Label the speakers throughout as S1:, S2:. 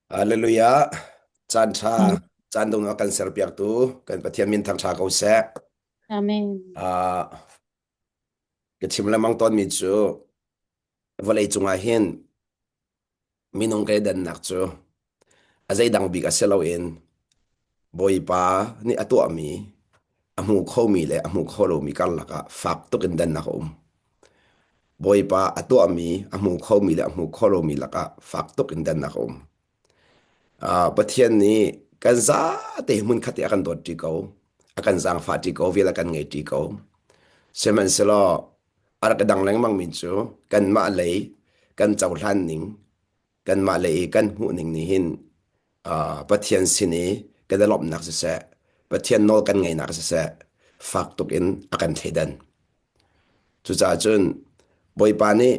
S1: Hallelujah. Caan ṭha, caan dong a kan serpiaktu kan Pathian min thangṭha ko seh.
S2: Amen.
S1: Uh, ka chim lengmang tawnmi cu vawlei cungah hin minung kan i dannak cu a zeidang bik a si loin Bawipa nih a tuahmi a hmu khomi le a hmu kho lomi karlak ah fak tuk in dannak a um. Bawipa a tuahmi a hmu khomi le a hmu kho lomi lakah fak tuk in dannak a um. Pathian nih kan zate hmunkhat i a kan dawt ṭi ko, a kan zaangfah ṭi ko, vel a kan ngei ṭi ko. Sihmanhsehlaw a rak i dang lengmangmi cu kanmah lei kan cohlan ning, kanmah lei i kan hmuh ning nih hin Pathian sin i kan i lawmhnak siseh, Pathian nawl kan ngaihnak siseh, fak tuk in a kan thleidan. Cucaah cun Bawipa nih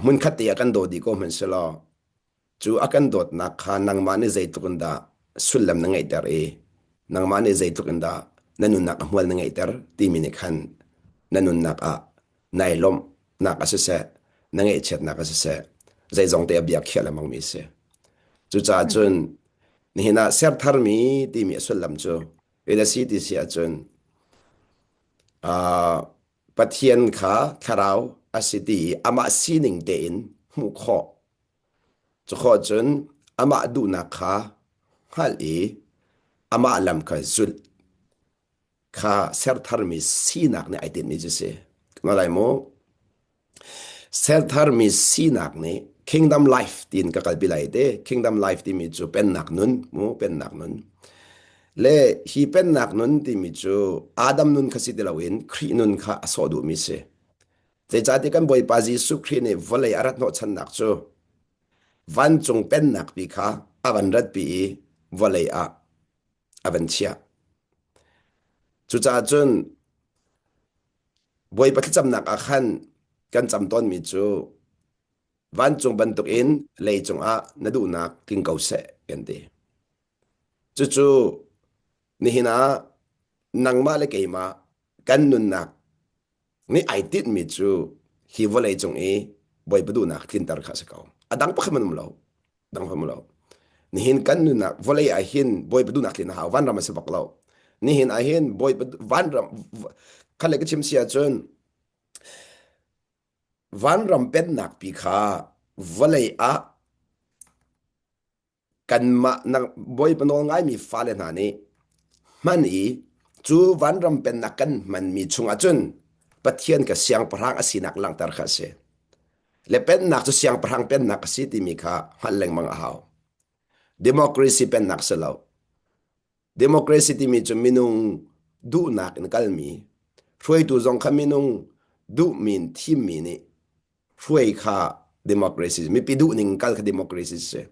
S1: hmunkhat te ah kan daw dih ko hmanh selaw cu a kan dawtnak kha nangmah nih zeitluk in dah sullam na ngeihter i nangmah nih zeitluk in dah na nunnak a hmual na ngeihter timi nih khan na nunnak ah nai lawmhnak a siseh na ngaihchiatnak a siseh zeizong te a bia khiah lengmangmi a si. Cucaah cun nihin ah sertharmi timi a sullam cu a si ti si ahcun Pathian kha thlarau a si ti i amah sining tein hmuh khawh. Cu khawh cun amah duhnak kha hngalh i amah lam kha zulh kha sertharmi sinak nih ai tinhmi cu si. Kan lai mu. Sertharmi sinak nih kingdom life tiin ka kalpi lai te. Kingdom life timi cu pennak nun, mu pennak nun. Le hi pennak nun timi cu Adam nun kha si ti loin Khrih nun kha a sawh duhmi si. Zeicahtiah kan Bawipa Jesuh Khrih nih vawlei a rat hnawhchannak cu vancung pennak pi kha a van ratpi i vawlei ah a van chiah. Cucaah cun Bawipa thlacamnak ah khan kan cam tawnmi cu vancung bantukin leicung ah na duhnak tling ko seh kan ti. Cucu nihin ah nangmah le keimah kan nunnak nih ai tinhmi cu hi vawlei cung i Bawipa duhnak tlinter kha a si ko. A dang pakhat hmanh um lo. Dang hmanh um lo. Nihin kan nunnak vawlei ah hin Bawipa duhnak tlin a hau. Vanram a si bak lo. Nihin ah hin Bawipa vanram kha le ka chim si ahcun vanram pennak pi kha vawlei ah kanmah Bawipa nawl ngaimi fale hna nih hman i cu vanram pennak kan hmanmi chungah cun Pathian ka siangpahrang a sinak langhter kha a si. Le pennak cu siangpahrang pennak a si timi kha hngalh lengmang a hau. Democracy pennak si lo. Democracy timi cu minung duhnak in kalmi, hruaitu zong kha minung duhmi in thimmi nih hruai kha democracy mipi duhning kal kha democracy si.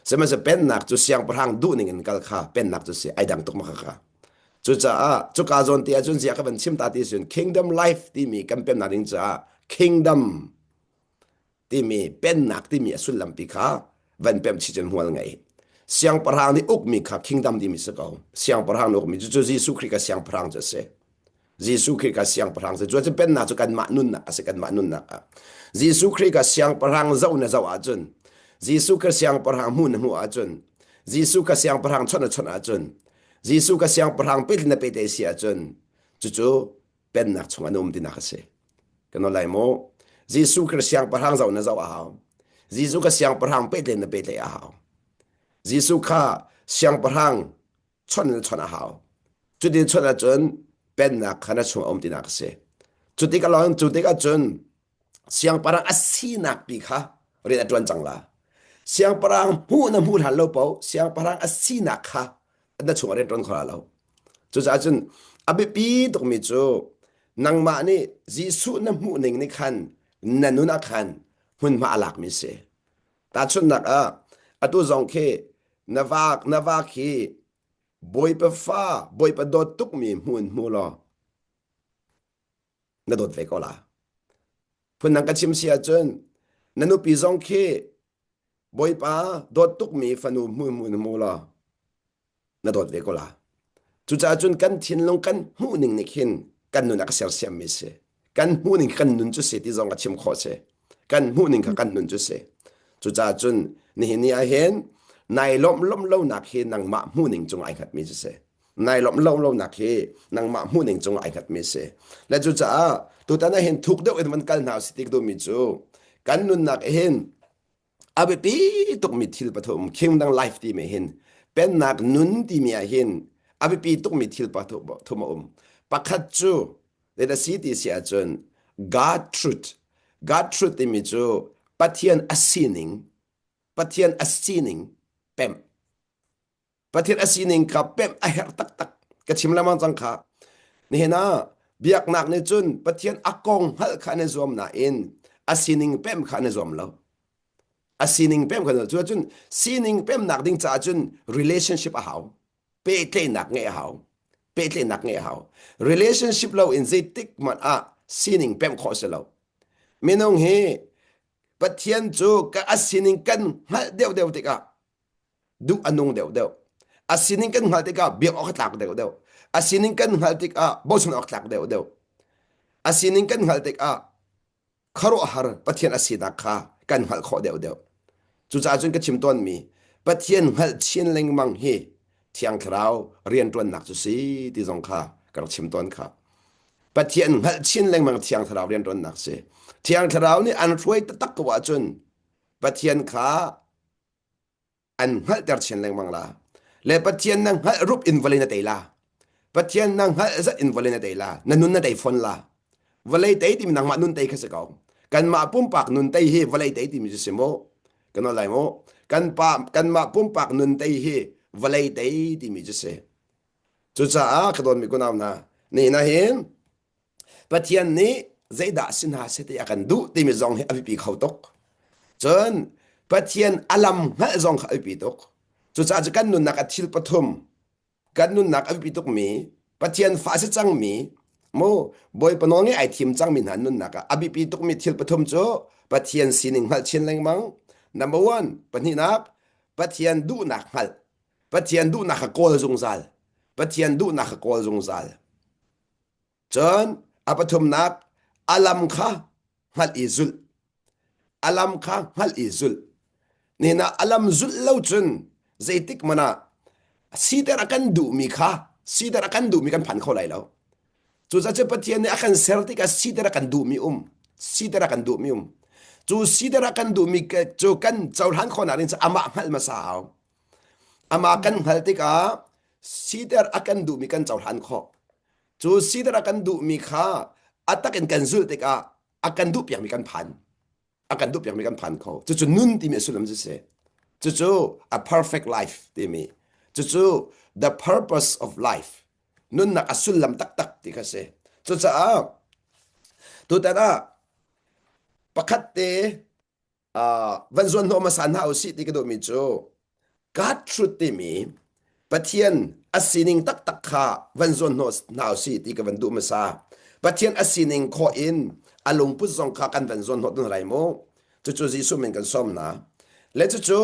S1: Sihmanhsehlaw pennak cu siangpahrang duhning in kal kha pennak cu si ai dang tuk ma kha. Cucaah cuka zawn te ahcun ziah ka van chim ta ti cun kingdom life timi kan pemnak ding caah kingdom timi pennak timi a sullam pi kha van pem chih cun hmual ngei. Siangpahrang nih ukmi kha kingdom timi si ko. Siangpahrang nih ukmi cucu Jesuh Khrih ka siangpahrang cu a si. Jesuh Khrih ka siangpahrang si. Cuacun pennak cu kanmah nunnak a si kanmah nunnak ah. Jesuh Khrih ka siangpahrang zoh na zoh ahcun Jesuh ka siangpahrang hmuh na hmuh ahcun Jesuh ka siangpahrang chawnh na chawnh ahcun Jesuh ka siangpahrang pet na pete si ahcun cucu pennak chung an um tinak a si. Kan lai mu. Jesuh Khrih siangpahrang zoh na zoh a hau. Jesuh ka siangpahrang petle na petle a hau. Jesuh kha siangpahrang chawnh na chawnh a hau. Cutin chawnh ahcun pennak kha na chung a um tinak a si. Cu tikah lawng cu tikah cun siangpahrang a sinak pi kha rian a ṭuan cang la. Siangpahrang hmuh na hmuh hlan lo paoh siangpahrang a sinak kha na chung ah rian ṭuan kho la lo. Cucaah cun a biapi tukmi cu nangmah nih Jesuh na hmuh ning nih khan na nun ah khan hmunhma a lakmi si. Tahchunhnak ah atu zong khi na vak na va khi Bawipa fa Bawipa dawt tukmi hmu in hmu law na dawt ve ko la. Phundang ka chim si ahcun na nupi zong khi Bawipa dawt tukmi fanu hmu hmu in hmu law na dawt ve ko la. Cucaah cun kan thinlung kan hmuhning nih khin kan nun a ka sersiammi si. Kan hmuhning kan nun cu si ti zong ka chim khawh si. Kan hmuhning kha kan nun cu si. Cucaah cun nihin ni ah hin Nai lawmh lawmh lonak hi nangmah hmuhning cung ai hngatmi cu si. Nai lawmh lo lonak hi nangmah hmuhning cung ai hngatmi si. Le cucaah tutan ah hin thuk deuh in van kal hna usih ti ka duhmi cu kan nunnak hin a biapi tukmi thil pathum kingdom life timi hin pennak nun timi ah hin a biapi tukmi thil pathum a um. Pakhat cu Let a si ti si ahcun God truth God truth timi cu Pathian a sining Pathian a sining pemh Pathian a sining kha pemh a herh taktak ka chim lengmang cang kha nihin ah biaknak nih cun Pathian a kong hngalh kha an i zuam nain a sining pemh kha an i zuam lo a sining pemh kha cu cun sining pemnak ding caah cun relationship a hau pehtlaihnak ngeih a hau pehtlaihnak ngeih a hau relationship lo in zeitik hmanh ah sining pemh khawh si lo minung hi Pathian cu ka a sining kan hngalh deuhdeuh tikah duh a nung deuhdeuh a sining kan hngalh tikah biak awk a tlak deuhdeuh a sining kan hngalh tikah bochan awk tlak deuhdeuh a sining kan hngalh tikah khuaruahhar Pathian a sinak kha kan hngalh khawh deuhdeuh. Cucaah cun ka chim tawnmi Pathian hngalh chin lengmang hi Thiang Thlarau rianṭuannak cu si ti zong kha ka rak chim tawn kha. Pathian hngalh chin lengmang Thiang Thlarau rianṭuannak si. Thiang Thlarau nih an hruai taktak ko ahcun Pathian kha an hngalhter chin lengmang la. Le Pathian na hngalh rup in vawlei na tei la. Pathian na hngalh zat in vawlei na tei la. Na nun na tei fawn la. Vawlei tei timi nangmah nun tei kha si ko. Kanmah pumpak nun tei hi vawlei tei timi cu si mu. Kan lai mu. Kan pa kanmah pumpak nun tei hi vawlei tei timi cu si. Cucaah ka dawtmi kunau hna, ni na hin Pathian nih zeidah si hna seh ti a kan duh timi zong hi a biapi kho tuk. Cun Pathian a lam hngalh zong kha a biapi tuk. Cucaah cu kan nunnak a thil pathum, kan nunnak a biapi tukmi, Pathian fa a si cangmi, mu Bawipa nawl ngeih ai thim cangmi hna nunnak ah a biapi tukmi thil pathum cu Pathian sining hngalh chin lengmang. Number one, pahnihnak, Pathian duhnak hngalh. Pathian duhnak kha kawl zungzal. Pathian duhnak kha kawl zungzal. Cun a pathumnak a lam kha hngalh i zulh. A lam kha hngalh i zulh. Nina a lam zulh lo cun zeitik hmanh ah siter a kan duhmi kha siter a kan duhmi kan phan kho lai lo. Cucaah cu Pathian nih a kan ser tikah siter a kan duhmi um. Siter a kan duhmi um. Cu siter a kan duhmi cu kan cohlan khawhnak ding cu amah hngalh hmasa hau. Amah kan hngalh tikah siter a kan duhmi kan cohlan khawh. Cu siter a kan duhmi kha a tak in kan zulh tikah a kan duhpiakmi kan phan. A kan duhpiakmi kan phan kho. Cucu nun timi a sullam cu si. Cucu a perfect life timi. Cucu the purpose of life. Nunnak a sullam taktak ti kha si. Cucaah tutan ah pakhat te uh, van zuan hnawh hmasa hna usih ti ka duhmi cu God truth timi Pathian a sining taktak kha van zuan hnawh hna usih ti ka van duh hmasa. Pathian a sining khawh in a lungput zong kha kan van zuan hnawh tun lai mu. Cucu Jesuh min kan sawm hna. Le cucu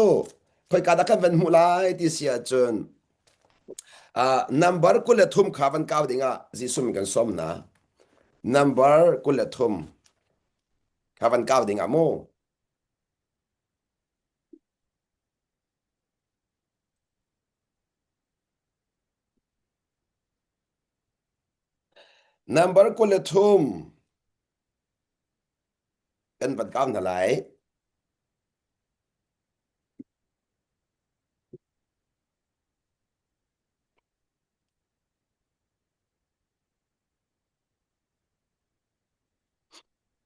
S1: khoika dah kan van hmuh lai ti si ahcun uh, number 23 kha van kau dingah Jesuh min kan sawm hna. Number 23 Kha van kau ding ah mu. Number 23 kan van kau hna lai.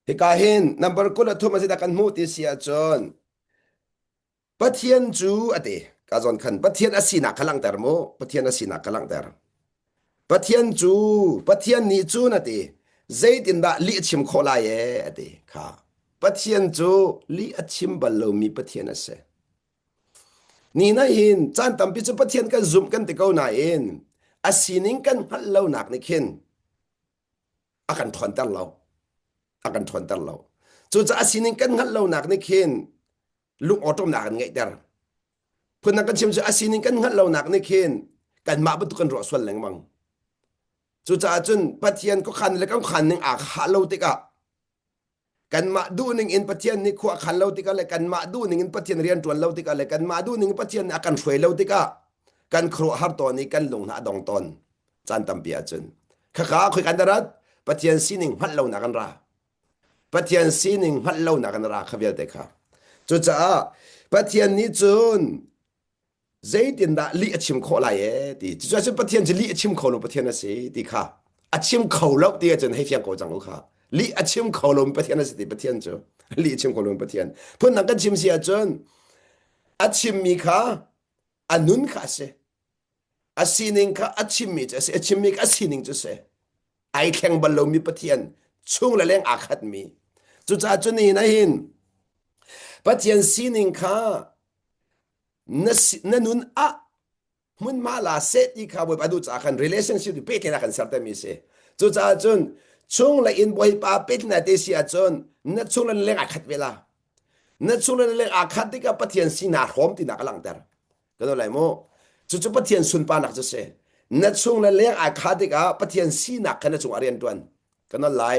S1: Hika hin number 23 a si dah kan hmuh ti si ahcun Pathian cu a ti ka zawn khan Pathian a sinak kha langhter mu Pathian a sinak kha langhter Pathian cu Pathian nih cun a ti zeitindah lih a chim khawh lai ee a ti kha Pathian cu lih a chim bal lomi Pathian a si Ni na hin caan tampi cu Pathian kan zumh kan ti ko nain a sining kan hngalh lonak nih khin a kan ṭhawnter lo. A kan ṭhawnter lo. Cucaah a sining kan hngalh lonak nih khin lung awṭawmnak an ngeihter. Phundang kan chim cu a sining kan hngalh lonak nih khin kanmah bantuk kan ruah sual lengmang. Cucaah cun Pathian khuakhan le kan khan ning aa khah lo tikah. Kanmah duhning in Pathian nih khua a khan lo tikah le kanmah duhning in Pathian rian ṭuan lo tikah le kanmah duhning in Pathian nih a kan hruai lo tikah kan khuaruahhar tawn i kan lung hna a dong tawn. Caan tampi ahcun. Khaka khoi kan rat Pathian sining hngalh lonak an ra. Pathian sining hngalh lonak an ra kha vialte kha. Cucaah Pathian nih cun zeitindah lih a chim khawh lai ee ti cucaah cun Pathian cu lih a chim kho lo Pathian a si ti kha a chim kho lo ti ahcun hei fiang ko cang u kha lih a chim kho lo Pathian a si ti Pathian cu lih a chim kho lo Pathian phundang kan chim si ahcun a chimmi kha a nun kha a si a sining kha a chimmi cu a si a chimmi kha a sining cu a si ai thleng bal lomi Pathian chung le leng aa khatmi cucaah cun nihin ahhin Pathian sining kha na, na nun ah hmunhma la seh ti kha Bawipa duh caah khan relationship pehtlaihnak kan ser mi si. Cucaah cun chung le in Bawipa pehtlaihnak te si ahcun na chung le leng aa khat ve la. Na chung le leng aa khat tikah Pathian sinak hrawm tinak a langhter. Kan lai mu. Cucu Pathian sunparnak cu si. Na chung le leng aa khah tikah Pathian sinak kha na cungah rian ṭuan. Kan lai.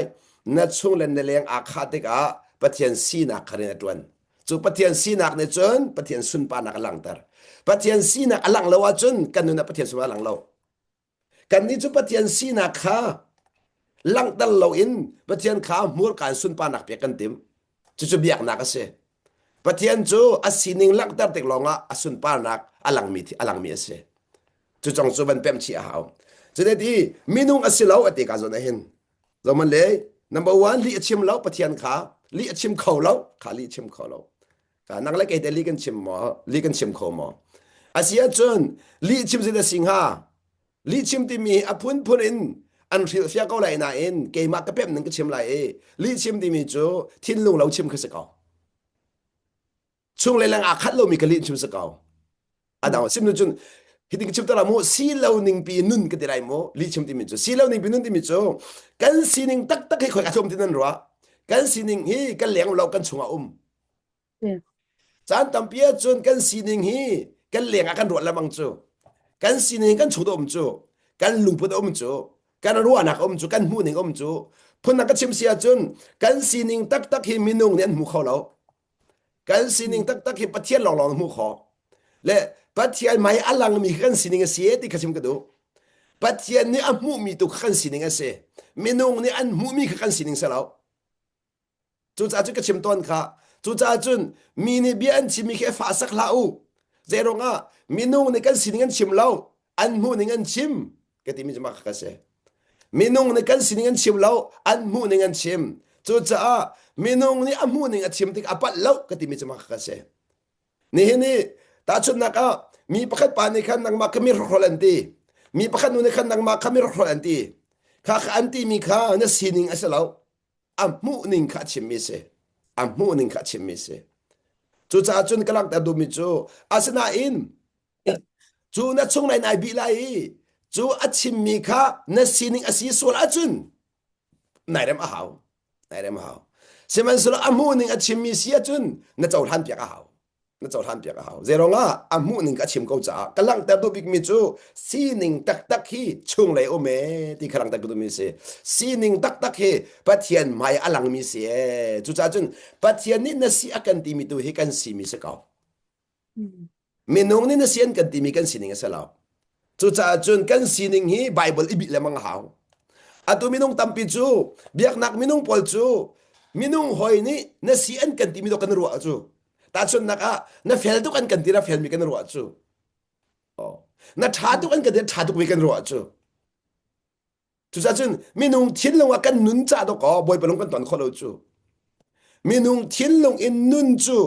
S1: Na chung le na leng aa khah tikah Pathian sinak kha rian a ṭuan. Cu Pathian sinak nih cun Pathian sunparnak a langhter. Pathian sinak a langh lo ahcun kan nun ah Pathian sunparnak a lang lo. Kannih cu Pathian sinak kha langhter loin Pathian kha hmurka in sunparnak pek kan tim. Cucu biaknak a si. Pathian cu a sining langhter tik lawngah a sunparnak a langmi a langmi a si. Cu cong cu van pemh chih a hau. Cute ti minung a si lo a ti ka zawn ahhin. Zoman le number one lih a chim lo Pathian kha lih a chim kho lo kha lih a chim kho lo. Ka nang le kei te lih kan chim maw? Lih kan chim kho maw? A si ahcun lih chim zit a si hnga. Lih chim timi a phunphun in an hrilhfiah ko lai nain keimah ka pemh ning ka chim lai i lih chim timi cu thinlung lo chim kha si ko. Chung le leng aa khat lomi ka lih chim si ko. A dang sim nu cun hitin ka chim ta la mu si lo ning pi nun ka ti lai mu lih chim timi cu si lo ning pi nun timi cu kan sining taktak hi khoi ka thum ti nan ruah kan sining hi kan leng lo kan chungah um Caan tampi ahcun kan sining hi kan leng ah kan ruah lengmang cu. Kan sining kan chung um cu. Kan lungput um cu. Kan ruahnak um cu. Kan hmuhning um cu. Phundang ka chim si ahcun kan sining taktak hi minung nih an hmu kho lo. Kan sining taktak hi Pathian lawnglawng hmu kho. Le Pathian hmai a langmi kan sining a si ti kha chim ka duh. Pathian nih a hmuhmi tu kha kan sining a si. Minung nih an hmuhmi kha kan sining si lo. Cucaah cun ka chim tawn kha. Cucaah cun mi nih bia an chimmi khi fah sak hlah u. Zeiruang ah minung nih kan sining an chim lo, an hmuh ning an chim ka timi cu mah kha ka si. Minung nih kan sining an chim lo, an hmuh ning an chim. Cucaah minung nih a hmuh ning a chim tik a palh lo ka timi cu mah kha ka si. Nihin i tahchunhnak ah mi pakhat pa nih khan nangmah kha mi hrokhrawl an ti. Mi pakhat nu nih khan nangmah kha mi hrokhrawl an ti. Kha kha an timi kha na sining a si lo. A hmuhning kha a chimmi si. A hmuhning kha a chimmi si. Cucaah cun ka langhter duhmi cu asinain cu na chunglei nai bih lai i cu a chimmi kha na sining a si sual ahcun nai rem a hau. Nai rem a hau. Sihmanhsehlaw a hmuhning a chimmi si ahcun na cohlan piak a hau. Na cohlan piak a hau. Zeirong ah a hmuh ning ka chim ko caah ka langhter duh bikmi cu sining taktak hi chunglei um ee ti kha langhter ka duhmi si. Sining taktak hi Pathian hmai a langmi si ee. Cucaah cun Pathian nih na si a kan timi tu hi kan simi si ko. Minung nih na si an kan timi kan sining a si lo. Cucaah cun kan sining hi Bible i bih lengmang a hau. Atu minung tampi cu biaknak minung pawl cu minung hawi nih na si an kan timi dawh kan ruah cu. Tahchunhnak ah na fel tuk an kan ti na felmi kan ruah cu. Oh. Na ṭha tuk an kan ti ṭha tuk mi kan ruah cu. Cucaah cun minung thinlung ah kan nun cah dawk aw Bawipa lung kan ton khawh lo cu. Minung thinlung in nun cu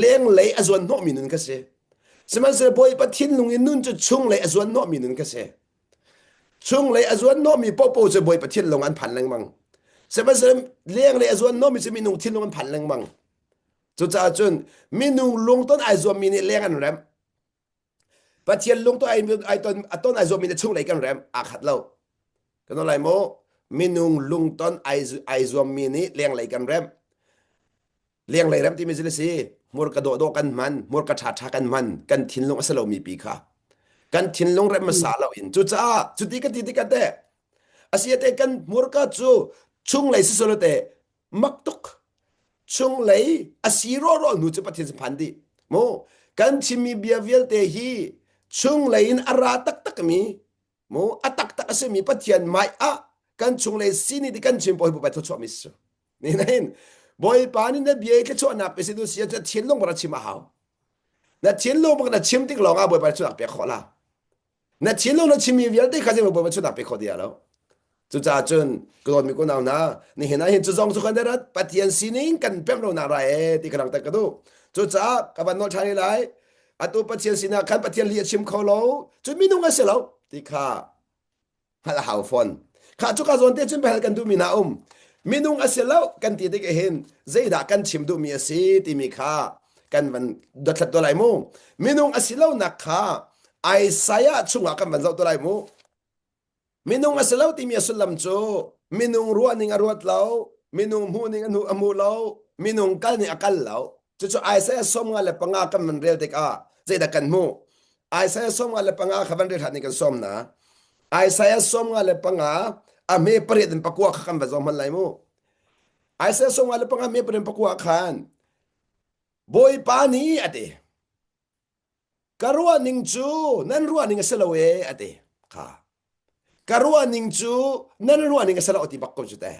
S1: lenglei a zuan hnawhmi nun ka si. Sihmanhsehlaw Bawipa thinlung in nun cu chunglei a zuan hnawhmi nun ka si. Chunglei a zuan hnawhmi paohpaoh cu Bawipa thinlung an phan lengmang. Sihmanhsehlaw lenglei a zuan hnawhmi cu minung thinlung an phan lengmang. Cucaah cun minung lungton ai zuammi nih leng an remh. Pathian lungton ai ai ton a ton ai zuammi nih chunglei kan remh aa khat lo. Kan lai maw? Minung lungton ai ai zuammi nih lenglei kan remh. Lenglei remh timi cu si hmurka dawhdawh kan hman, hmurka ṭhaṭha kan hman, kan thinlung a si lomi pi kha. Kan thinlung remh hmasa loin. Cucaah cuti ka ti tikah teh asi te kan hmurka cu chunglei si solo te mak tuk. Chunglei a si rawraw hnu cu Pathian sin phan dih. Mu kan chimmi bia vialte hi chunglei in a ra taktakmi mu a taktak a simi Pathian hmai ah kan chunglei sining ti kan chim pawl hi thluachuahmi si. Ni nain Bawipa nih na bia i thluachuahnak pe si tu si ahcun thinlung bak na chim a hau. Na thinlung bak na chim tik lawng ah Bawipa thluachuahnak pek khawh la. Na thinlung na chimmi vialte kha zei Bawipa thluachuahnak pe khawh ti lo. Cucaah cun ka dawtmi unau hna nihin ah hin cu zong cu kan rat Pathian sining kan pemh lo nak rai e ti ka langhter ka duh. Cucaah ka van nawl ṭhan lai. Atu Pathian sinah khan Pathian li a chim kho lo. Cu minung a si lo ti kha hngalh a hau fawn. Kha cuka zawn te cun behal kan duhmi hna um. Minung a si lo kan ti tik hin zeidah kan chim duhmi a si timi kha kan van dothlat to lai mu. Minung a si lonak kha Isaiah chungah kan van zoh to lai mu. Minung a si lo timi a sullam cu minung ruahning a ruat lo, minung hmuhning a hmu lo, minung kal ning a kal lo. Cucu Isaiah 55 kan van rel tikah zeidah kan hmuh? Isaiah 55 kha van rel hlah ning kan sawm na. Isaiah 55 a hme pariat in pakua kha kan va zoh hman lai mu. Isaiah 55 hme pariat in pakua khan Bawipa nih a ti. Ka ruahning cu nan ruahning a si lo ee a ti. Kha. Ka ruahning cu nan ruahning a si lo ti bak ko cu teh.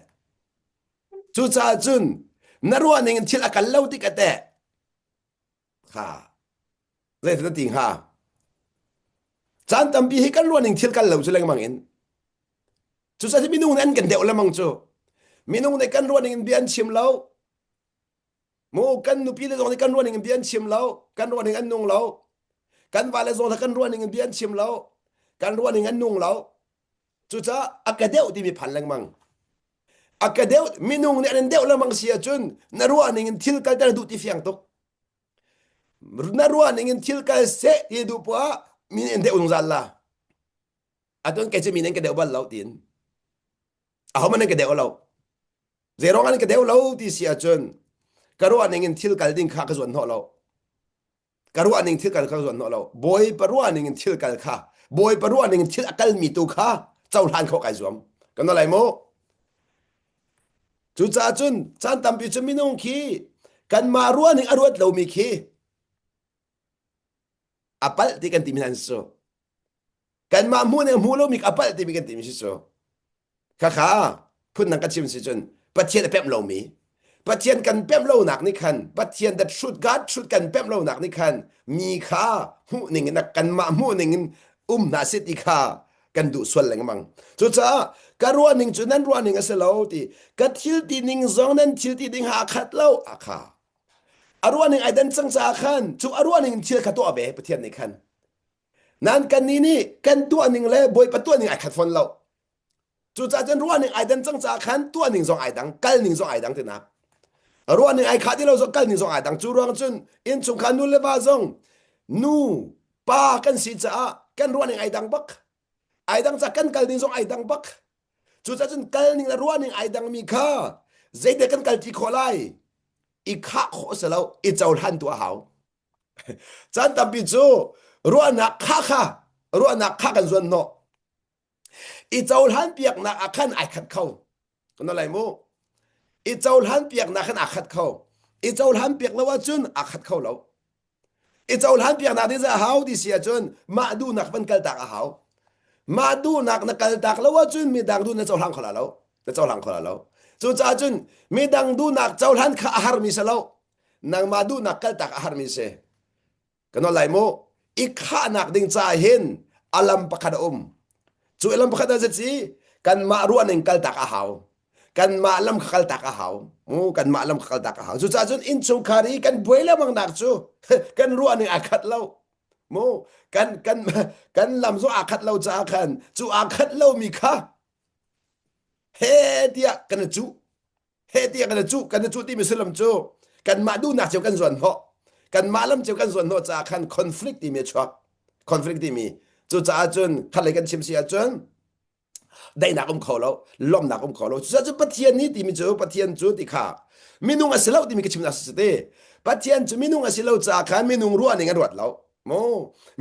S1: Cucaah cun na ruahning in thil a kal lo tik a teh. Kha. Zeitin na ti hnga? Caan tampi hi kan ruahning thil kal lo cu lengmang in. Cucaah minung nih an kan deuh lengmang cu. Minung nih kan ruahning in bia an chim lo. Mu kan nupi le zong nih kan ruahning in bia an chim lo. Kan ruahning an nung lo. Kan vale zong kan ruahning in bia an chim lo. Kan ruahning an nung lo. Cucaah a ka deuh timi phan lengmang. A ka deuh minung nih an in deuh lengmang si ahcun na ruahning in thil kalter duh ti fiang tuk. Na ruahning in thil kal seh ti duh poah min in deuh zungzal la. Atun kei cu min in ka deuh bal lo tiin. Ahohmanh an ka deuh lo. Zeiruang an ka deuh lo ti si ahcun ka ruahning in thil kal ding kha ka zuan hnawh lo. Ka ruahning thil kal kha ka zuan hnawh lo. Bawipa ruahning in thil kal kha Bawipa ruahning in thil a kalmi tu kha cohlan khawh kai zuam. Kan lai mu. Cucaah cun caan tampi cu minung khi kanmah ruahning a ruat lomi khi a palh ti kan timi hna si cu. Kanmah hmuh ning hmu lomi a palh timi kan timi si cu. Khakha phundang ka chim si cun Pathian a pemh lomi Pathian kan pemh lonak nih khan Pathian that should God should kan pemh lonak nih khan mi kha hmuh ning in kanmah hmuh ning in um hna seh ti kha kan duh sual lengmang. Cucaah ka ruah ning cu nan ruah ning a si lo ti ka thil ti ning zong nan thil ti ding ha a khat lo a kha a ruah ning ai dan cang caah khan cu a ruah ning in thil kha tuah ve Pathian nih khan nan kannih nih kan tuah ning le Bawipa tuah ning ai khat fawn lo Cucaah cun ruahning ai dan cang caah khan tuahning zong ai dang, kalning zong ai dang tinak. Ruahning ai khah ti lo zong kalning zong ai dang. Cu ruang cun innchungkhar nu le va zong nu pa kan si caah kan ruahning ai dang bak. Ai dang caah kan kalning zong ai dang bak. Cucaah cun kalning le ruahning ai dangmi kha zeidah kan kalṭi khawh lai? I khah khawh si lo, i cohlan tu a hau. Caan tampi cu ruahnak kha kha ruahnak kha kan zuan hnawh. I cohlan piaknak ah khan ai khat kho. Kan lai mu. I cohlan piaknak khan aa khat kho. I cohlan piak lo ahcun aa khat kho lo. I cohlan piaknak ding a hau ti si ahcun mah duhnak van kaltak a hau. Mah duhnak na kaltak lo ahcun midang duh na cohlang kho la lo. Na cohlang kho la lo. Cucaah cun midang duhnak cohlan kha a harmi si lo. Nangmah duhnak kaltak a harmi si. Kan nawl lai mu. I khahnak ding caah hin a lam pakhat a um. Cu lam pakhat a ci kanmah ruahning kaltak a hau. Kanmah lam kha kaltak a hau. Mu kanmah lam kha kaltak a hau. Cucaah cun innchungkhar i kan buai lengmang nak cu kan ruahning aa khat lo. Mu kan kan kan lam cu aa khat lo caah khan cu aa khat lomi kha he tiah kan i cuh. He tiah kan i cuh kan i cuh timi sullam cu kanmah duhnak cio kan zuan hnawh kanmah lam cio kan zuan hnawh caah khan conflict timi a chuak conflict timi cucaah cun khatlei kan chim si ahcun daihnak um kho lo lawmhnak um kho lo cucaah cun Pathian nih timi cu Pathian cu ti kha minung a si lo timi ka chimnak si te Pathian cu minung a si lo caah khan minung ruah ning a ruat lo mu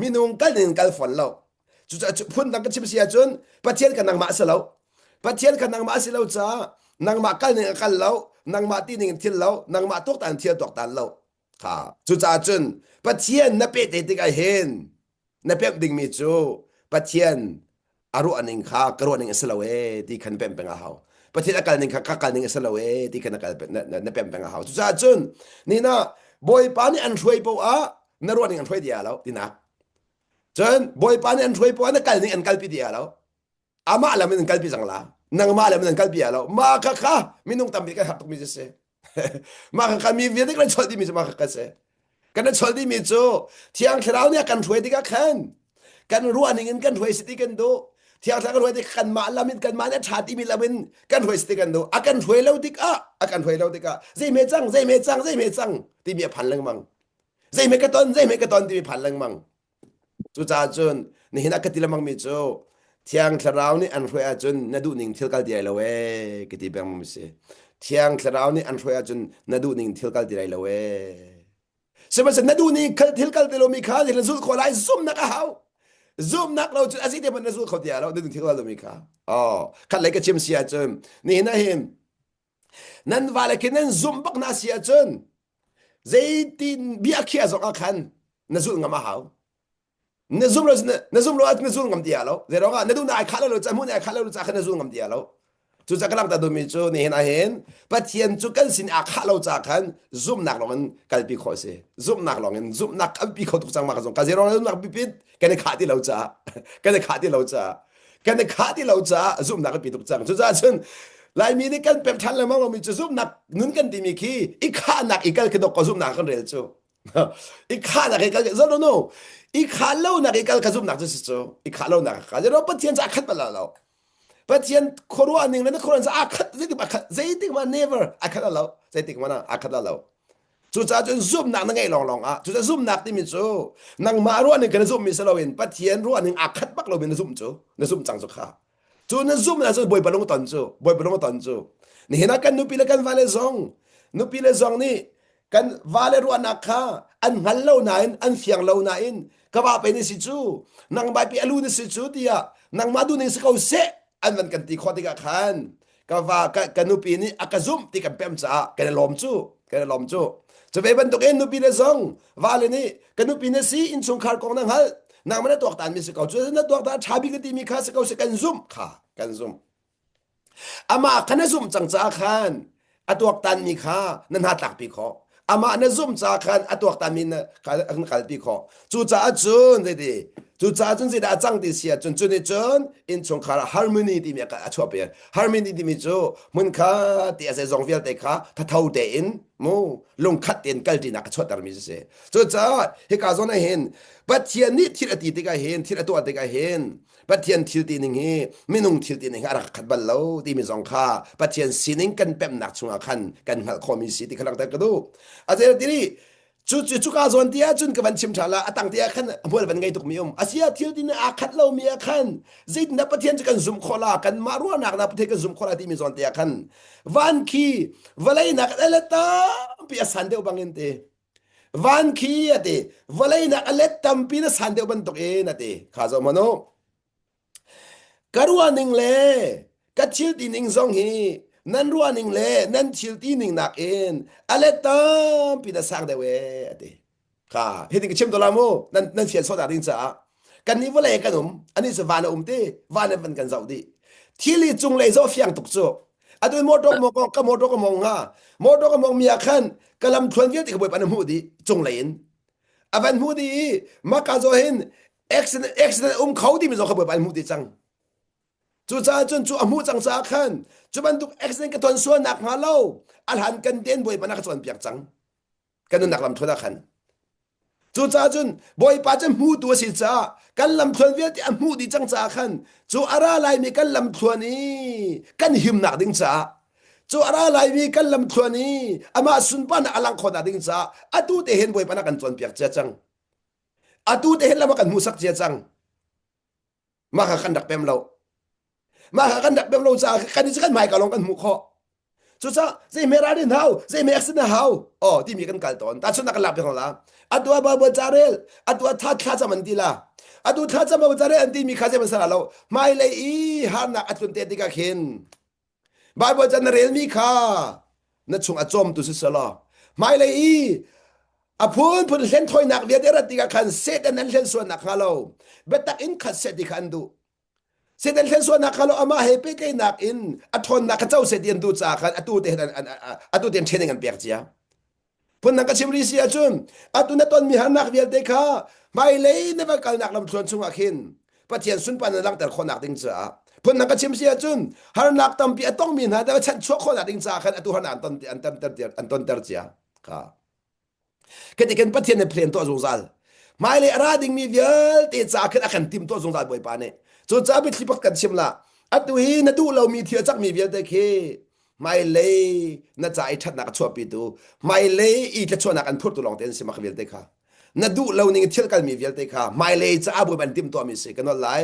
S1: minung kal ning kal fawn lo Cucaah phundang ka chim si ahcun Pathian kha nangmah a si lo. Pathian kha nangmah a si lo caah nangmah kal ning a kal lo. Nangmah ti ning in thil lo, nangmah tuaktan thil tuaktan lo. Kha cucaah cun Pathian na peh te tikah hin na pemh dingmi cu Pathian a ruah ning kha ka ruah ning a si lo ee ti khan pemh peng a hau. Pathian a kal ning kha ka kal ning a si lo ee ti khan na kal na, na, na pemh peng a hau. Cucaah cun nina Bawipa nih an hruai poah ah na ruah ning an hruai dia lo tinak. Cun Bawipa nih an hruai poah ah na kal ning an kalpi dia lo. Amah lam in an kalpi cang la. Nangmah lam in an kalpi lo. Mah kha kha minung tampi kan har tukmi cu si. Mah kha kha mi vialte kan cholh dihmi cu mah kha kha si. Kan i cholh dihmi cu Thiang Thlarau nih a kan hruai tikah khan kan ruah ning in kan hruai si ti kan duh. Thiang Thlarau kan hruai tik kanmah lam in kanmah nih a ṭha timi lam in kan hruai si ti kan duh. A kan hruai lo tikah a kan hruai lo tikah zeihme cang zeihme cang zeihme cang timi a phan lengmang. Zeihme ka ton zeihme ka ton timi phan lengmang. Cucaah cun nihin ah ka ti lengmangmi cu Thiang Thlarau nih an hruai ahcun na duhning thil kal ti lai lo ee ka ti peng mi si. Thiang Thlarau nih an hruai ahcun na duhning thil kal ti lai lo ee. Sihmanhsehlaw na duhning thil kal ti lomi kha na zulh khawh lai zumhnak a hau. Zumhnak lo cun a si te hmanh na zul kho ti lo na duhning thil kal lomi kha. Oh, khat lei ka chim si ahcun nihin ah hin nan vale khi nan zumh bak na si ahcun Zeitin bia khiah zong ah khan na zulh ngam a hau. Na zum lo na zum lo ah na zul ngam ti lo. Zei ruangah na duh na ai khah lo ca hmun ai khah lo ca khan na zul ngam ti lo. Cucaah ka langhter duhmi cu nihin ah hin Pathian cu kan sin aa khah lo ca khan zumhnak lawng in kalpi khawh a si. Zumhnak lawng in zumhnak kalpi kho tuk cang ma ka zong. Ka zei ruangah zumhnak pipit kan i khah ti lo caah kan i khah ti lo caah kan i khah ti lo caah zumhnak a pi tuk cang. Cucaah cun Laimi nih kan pem ṭhan lengmang lomi cu zumhnak nun kan timi khi i khahnak i kal khi dok ko zumhnak kan rel cu. I khahnak i kal zo no no i khah lonak i kal kha zumhnak cu si cu i khah lonak kha zero Pathian cu a khat bal lo. Pathian khuaruah ning le na khuaruah ning aa khat zeitik ma khat zeitik ma never a khat lo zeitik ma a khat lo. Cucaah cun zumhnak na ngeih lawnglawng ah cucaah zumhnak timi cu nangmah ruahning kha na zumhmi si loin Pathian ruahning aa khat bak lomi na zumh cu na zumh cang cu kha. Cu na zumh na cun Bawipa lung ton cu Bawipa lung ton cu. Nihin ah kan nupi le kan vale zong nupi le zong nih kan vale ruahnak kha an hngal lo nain an fiang lo nain ka va pe ni si cu nangmah pi alu na si cu tiah nangmah duhning si ko seh an van kan ti khawh tikah khan ka va ka, ka nupi nih a ka zumh ti kan pem caah kan i lawm cu kan i lawm cu cu ve bantuk in nupi le zong vale nih ka nupi na si innchungkhar kong na hngalh nangmah na tuaktan mi si ko cu na tuaktan ṭha bik na timi kha si ko si kan zumh kha kan zumh Amah kha na zumh cang caah khan a tuaktanmi kha na hna tlakpi khawh. Amah na zumh caah khan a tuaktanmi na kha na kalpi khawh. Cucaah cun zeiti cucaah cun zeidah a cang ti si ahcun cu nih cun innchungkhar ah harmony timi a a chuahpi. Harmony timi cu hmunkhat ti a zeizong vialte kha thatho tein mu lungkhat tein kalṭinak a chuahtermi cu si. Cucaah hika zawn ah hin Pathian nih thil a ti tikah hin thil a tuah tikah hin Pathian thil ti ning hi minung thil ti ning hi a rak khat bal lo timi zong kha Pathian sining kan pemnak chungah khan kan hngalh khawhmi si ti kha langhter ka duh. A zei ti cu cu cuka zawn ti ahcun ka van chim ṭha la a tang ti ah khan hmual van ngei tukmi um asia thil ti aa khat lomi ah khan zeitindah Pathian cu kan zumh khawh la kanmah ruahnak na Pathian kan zumh khawh la timi zawn te ah khan van khi vawlei nak le tampi a san deuh bangin te Van khi a ti vawlei nak a let tampi na san deuh bantuk in a ti kha zoh hmanh u ka ruah ning le ka thil ti ning zong hi nan ruah ning le nan thil ti ning nakin a let tampi na sang deuh ee a ti kha hitin ka chim to la mu nan nan fian sawh ding caah kan nih vawlei kan um ani cu van a um ti van in van kan zoh dih thil hi cunglei zoh fiang tuk cu atu motor mo ka motor ka mong hnga motor ka mong mi ah khan ka lam thluan vialte ka bawipa na hmuh dih cunglei in a van hmuh dih i maka zo hin accident accident um kho timi zong kha bawipa an hmuh dih cang cucaah cun cu a hmuh cang caah khan cu bantuk accident ka ton sual nak hnga lo a hlan kan den bawipa na ka cawnpiak cang kan nunnak lamthluan ah khan cucaah cun bawipa cu hmutu a si caah kan lamthluan vialte a hmuh dih cang caah khan cu a ra laimi kan lamthluan i kan himnak ding caah cu a ra laimi kan lamthluan i amah sunparnak a langh khawhnak ding caah atu te hin bawipa na kan cawnpiak cia cang atu te hin lam a kan hmuhsak cia cang mah kha kan rak pem lo mah kha kan rak pem lo caah kan i kan hmaika lawng kan hmuh khawh cucaah zeihme ralrin hau zeihme accident hau oh timi kan kal tawn tahchunhnak kan lak piak la atu ah Bible ca rel atu ah tha thla cam an ti la atu thla cam Bible ca rel an timi kha zei man lo hmailei i harnak a tlun te tikah khin Bible ca na relmi kha. Na chung a cawmtu si selaw hmailei i a phunphun hlenthawinak vialte rat tikah khan Satan an hlen sualnak hnga lo biatak in khat seh ti kha an duh. Satan hlen sualnak kha lo amah he pehtlaihnak in a ṭhawnnak kha co seh ti an duh caah khan atu te an atu te training an pek cia. Phundang ka chim rih si ahcun atu na tonmi harnak vialte kha hmailei na va kalnak lamthluan chungah khin Pathian sunparnak na langhter khawhnak ding caah phundang ka chim si ahcun harnak tampi a tongmi hna na chanhchuah khawhnak ding caah khan atu harnak an ton an tonter an tonter cia kha Khi kan Pathian nih plan tuah zungzal. Hmailei a ra dingmi vialte caah khin a kan tim tuah zungzal Bawipa nih. Cucaah biathli pakhat kan chim la. Atu hi na duh lomi thil a cakmi vialte khi hmailei na ca i ṭhatnak a chuahpitu, hmailei i tlachuahnak an phurtu lawngte an si mah vialte kha. Na duh lo ning thil kalmi vialte kha hmailei caah Bawipa an timhtuahmi si ka nolh lai.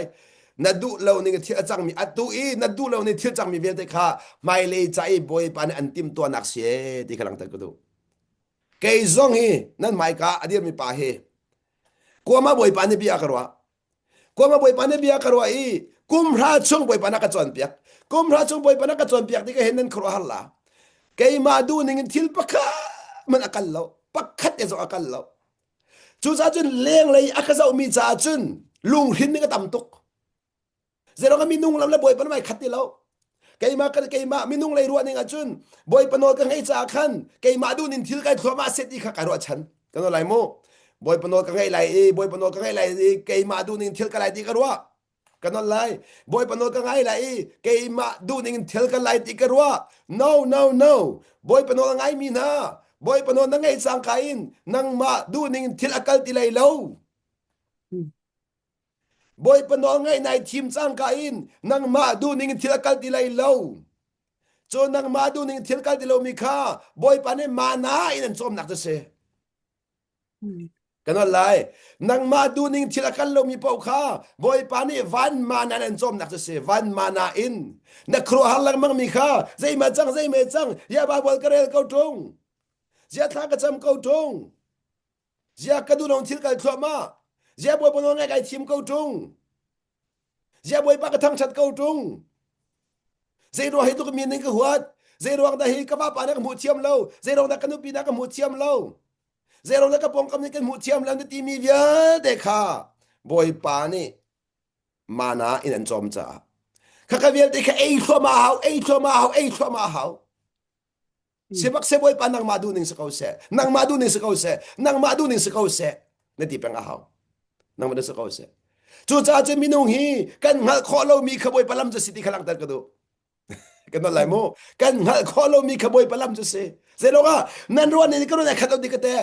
S1: Na duh lo ning thil a cangmi atu i na duh lo ning thil cangmi vialte kha hmailei ca i Bawipa nih an timhtuahnak si ee ti kha langhter ka duh. Kei zong hi nan hmaika a dirmi pa hi kuama bawipa nih bia ka ruah. Kuama bawipa nih bia ka ruah i kumhra chung bawipa na ka cawnpiak. Kumhra chung bawipa na ka cawnpiak tikah hin nan khuaruah har la. Keimah duh ning in thil pakhat man a kal lo. Pakhat te zong a kal lo. Cucaah cun lenglei a ka zohmi caah cun lunghrin ning a tam tuk. Zeirong ah minung lam le Bawipa lam ai khat ti lo. Keimah kan keimah minung lei ruah ning ahcun Bawipa nawl ka ngeih caah khan keimah duh ning thil kai thluahmah set ti kha kai ruahchan. Kan lai mu. Bawipa nawl ka ngeih lai i Bawipa nawl ka ngeih lai i keimah duh ning thil ka lai ti ka ruah. Ka nawl lai. Bawipa nawl ka ngai lai i keimah duh ning thil ka lai ti ka ruah. No no no. Bawipa nawl a ngaimi hna Bawipa nawl na ngeih cangka in nangmah duh ning thil a kal ti lai lo. Bawipa nawl ngaih nai thim cangka in nangmah duhning in thil a kal ti lai lo. Cu nangmah duhning in thil kal ti lomi kha Bawipa nih mana in an cawmnak cu si. Kan lai. Nangmah duhning thil a kal lomi paoh kha Bawipa nih van mana in an cawmnak cu si. Van mana in. Na khuaruahhar lengmang mi kha zeima cang zeime cang ya Bible ka rel ko ṭung. Zia thla ka cam ko ṭung. Ziah ka duh thil kal thluahmah. Ziah Bawipa nawl ngaih kai thim ko ṭung. Ziah Bawipa ka thangṭhat ko ṭung. Zei ruang hi tluk mi ning ka huat. Zei ruang dah hi ka vapa nih ka hmuh thiam lo. Zei ruang dah ka nupi nih ka hmuh thiam lo. Zei ruang dah ka pawngkam nih kan hmuh thiam lo na timi vialte kha Bawipa nih mana in an cawm caah. Khakha vialte kha ei thluahmah hau, ei thluahmah hau, ei thluahmah hau. Sibak se Bawipa nangmah duh ning si ko seh. Nangmah duh ning si ko seh. Nangmah duh ning si ko seh. Na ti peng a hau. Nangmah duh si ko seh. Cucaah cun minung hi kan hngalh khawh lomi kha Bawipa lam cu si ti kha langhter ka duh. Kan nawl lai mu. Kan hngalh khawh lomi kha Bawipa lam cu si. Zeilawng ah nan ruah ning ka ruah ai khat lo ti ka te.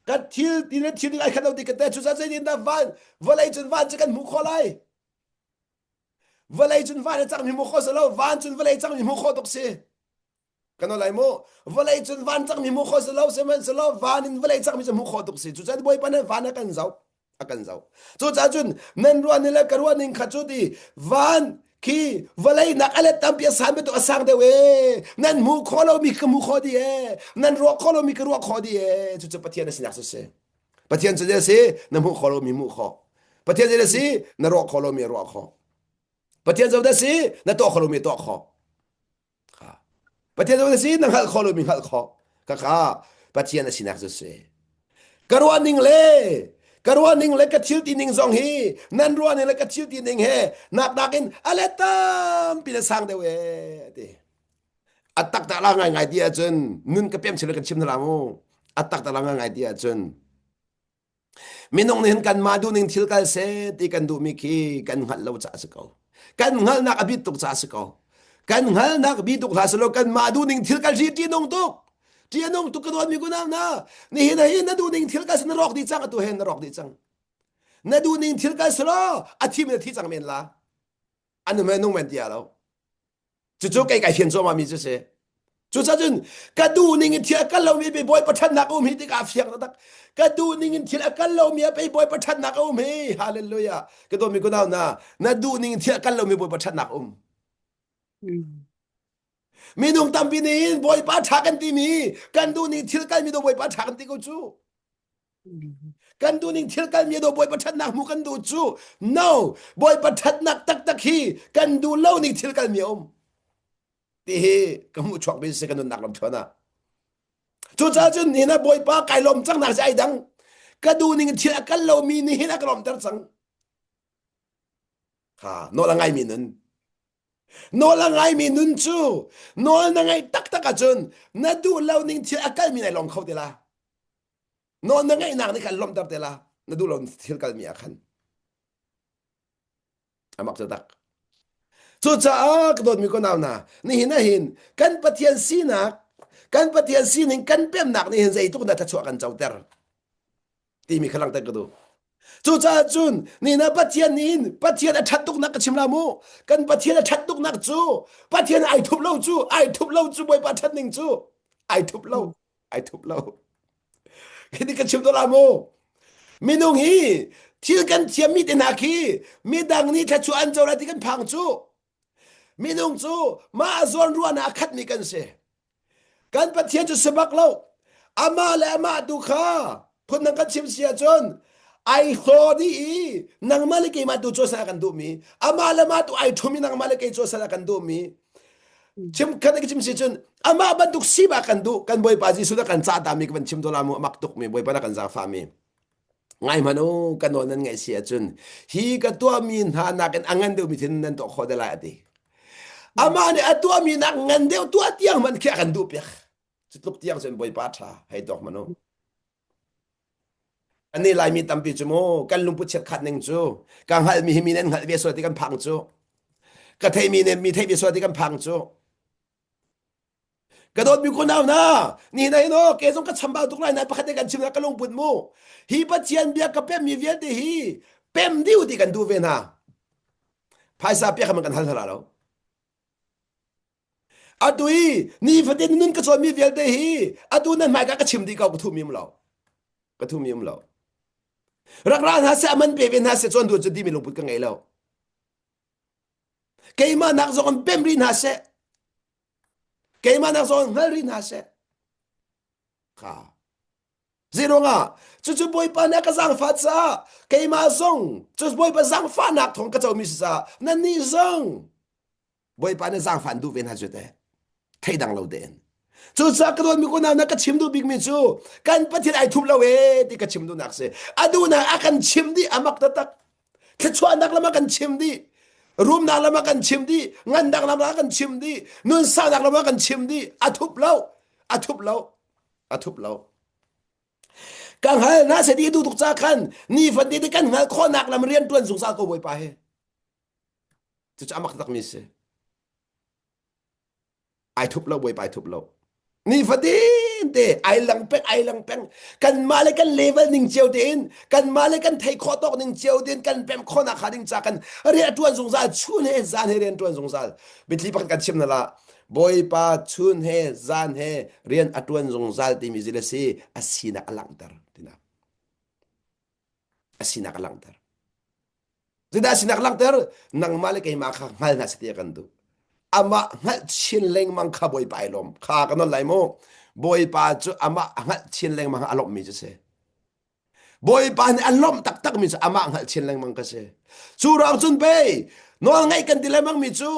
S1: Ka thil ti le thil ding ai khat lo ti ka te. Cucaah zeitindah van vawlei cun van cu kan hmuh khawh lai. Vawlei cun van a cangmi hmuh khawh si lo, van cun vawlei cangmi hmuh khawh tuk si. Kan lai mu. Vawlei cun van cangmi hmuh khawh si lo, sihmanhsehlaw van in vawlei cangmi cu hmuh khawh tuk si. Cucaah Bawipa nih van a kan zoh, a kan zoh. Cucaah cun nan ruah ning le ka ruah ning kha cu ti van khi vawlei nak a let tampi a san bantuk a sang deuh ee. Nan hmuh khawh lomi ka hmuh khawh dih ee. Nan ruah khawh lomi ka ruah khawh dih ee. Cucu Pathian a sinak cu si. Pathian cu zei a si? Na hmuh khawh lomi hmuh khawh. Pathian zei a si? Na ruah khawh lomi ruah khawh. Pathian zei a si? Na tuah khawh lomi tuah khawh. Pathian zei a si? Na hngalh khawh lomi hngalh khawh. Kaka Pathian a sinak cu si. Ka ruah ning le ka ruah ning le ka thil ti ning zong hi nan ruah ning le ka thil ti ning he nak nakin a let tampi na sang deuh ee ti. A taktak la ngaingai ti ahcun nun ka pem chim kan chim hna mu. A taktak la ngaingai ti ahcun minung nih hin kanmah duhning thil kal seh ti kan duhmi khi kan hngalh lo caah a si ko. Kan hngalhnak a bit tuk caah a si ko. Kan hngalhnak bi tuk hlah selaw kanmah duhning thil kal hi ṭihnung tuk. Ṭihnung tuk ka dawtmi kunau hna. Nihin ah hin na duhning thil kal seh na rawk dih cang atu hen na rawk dih cang. Na duhning thil kal selaw a thi men a thi cang men la. An men nung men ti lo. Cucu kei kai fian cuahmah mi cu si. Cucaah cun ka duh ning in thil a kal lomi pei Bawipa ṭhatnak a um hi tikah a fiang taktak. Ka duh ning in thil a kal lomi ah pei Bawipa ṭhatnak a um hi. Hallelujah. Ka dawtmi kunau hna, na duh ning in thil a kal lomi Bawipa ṭhatnak a um. Minung tampi nih hin Bawipa ṭha kan timi kan duh ning thil kalmi do Bawipa ṭha kan ti ko cu. Kan duh ning thil kalmi do Bawipa ṭhatnak hmuh kan duh cu. No, Bawipa ṭhatnak taktak hi kan duh lo ning thil kalmi a um. Ti hi ka hmuh chuak mi si ka nunnak lam thluan ah. Cucaah cun ni na Bawipa kai lawm cang nak si ai dang. Ka duh ning thil a kal lomi nih hin a ka lawmter cang. Ha, nawl a ngaimi nun. Nawl a ngaimi nun cu nawl na ngaih taktak ahcun na duh lo ning thil a kalmi nai lawm kho te la. Nawl na ngaihnak nih khan lawmhter te la. Na duh lo thil kalmi ah khan. Amak tak. Cucaah ka dawtmi ko nau hna, nihin ah hin kan Pathian sinak, kan Pathian sining kan pemnak nih hin zeitluk dah thluachuah kan coter timi kha langhter ka duh. Cucaah cun nihin ah Pathian nih hin Pathian a ṭhat tuknak ka chim la mu. Kan Pathian a ṭhat tuknak cu Pathian ai thup lo cu ai thup lo cu Bawipa ṭhat ning cu ai thup lo ai thup lo. Hi ka chim to la mu. Minung hi thil kan thiammi te hna khi midang nih thluachuah an co lai ti kan phang cu. Minung cu mah zawn ruahnak a khatmi kan si. Kan Pathian cu si bak lo. Amah le amah tu kha phundang kan chim si ahcun ai hlaw dih i nangmah le keimah tu cu a kan duhmi amah le mah tu ai ṭhum i nangmah le kei cu a kan duhmi chim khat ka chim si cun amah bantuk si ba kan duh kan bawipa Jesuh na kan cah ta mi ka van chim dola mu amak tuk mi bawipa na kan zaangfah mi ngai hmanh u ka nawl nan ngaih si ahcun hi ka tuahmi hna nakin a ngan deuhmi thil nan tuah khawh te lai a ti amah nih a tuahmi nak ngan deuh tuah tiang hmanh khi a kan duh piak cu tluk tiang cun bawipa ṭha hei tuak hmanh u Ani Laimi tampi cu mu kan lungput chiatkhat ning cu ka hngalhmi hi mi nih an hngalh ve sual ti kan phang cu ka theimi nih mi theih ve sual ti kan phang cu ka dawtmi kunau na ni na hin aw ke zong ka chambau tuk lai na pakhat te kan chim na ka lungput mu hi Pathian bia ka pemmi vialte hi pem diu ti kan duh ve hna phaisa pek man kan hal hna lo Atu i nifatin nun ka cawnmi vialte hi atu nan hmaika ka chim dih ko ka thumi um lo. Ka thumi um lo. Rak ra hna seh a man pe ve hna seh cawn duh cu timi lungput ka ngei lo. Keimah nak zong in pem rih hna seh. Keimah nak zong in hngal rih hna seh. Kha. Zeiruangah cucu Bawipa nih a ka zaangfah caah keimah zong cu Bawipa zaangfahnak thawng ka comi si caah nannih zong Bawipa nih zaangfah an duh ve hna cu teh thei dang lo tein cucaah ka dawtmi unau na ka chim duh bikmi cu kan Pathian ai thup lo ee ti ka chim duhnak si a duhnak a kan chim dih a mak taktak thluachuahnak lam a kan chim dih rumnak lam a kan chim dih ngandak lam a kan chim dih nunsaunak lam a kan chim dih a thup lo a thup lo a thup lo ka hngal na se ti duh tuk ca khan nifatin te kan hngal khawhnak lam rian tuan zungzal ko Bawipa he Cucu a mak takmi si. Ai thup lo Bawipa ai thup lo. Nifatin te ai lang peng ai lang peng kanmah le kan level ning cio tein kanmah le kan thei khawh tawk ning cio tein kan pem khawhnak hnga ding ca kan rian ṭuan zungzal chun he zan he rian ṭuan zungzal biathli pakhat kan chim na la Bawipa chun he zan he rian a ṭuan zungzal timi zil a si a sinak a langhter tinak a sinak a langhter Zeidah sinak langhter? Nangmah le keimah kha hngal hna seh ti a kan duh. Amah hngalh chin lengmang kha Bawipa ai lawm. Kha ka nawl lai mu. Bawipa cu amah a hngalh chin lengmang a lawmhmi cu si. Bawipa nih a lawmh taktakmi cu amah hngalh chin lengmang ka si. Cu ruang cun pei nawl ngaih kan ti lengmang mi cu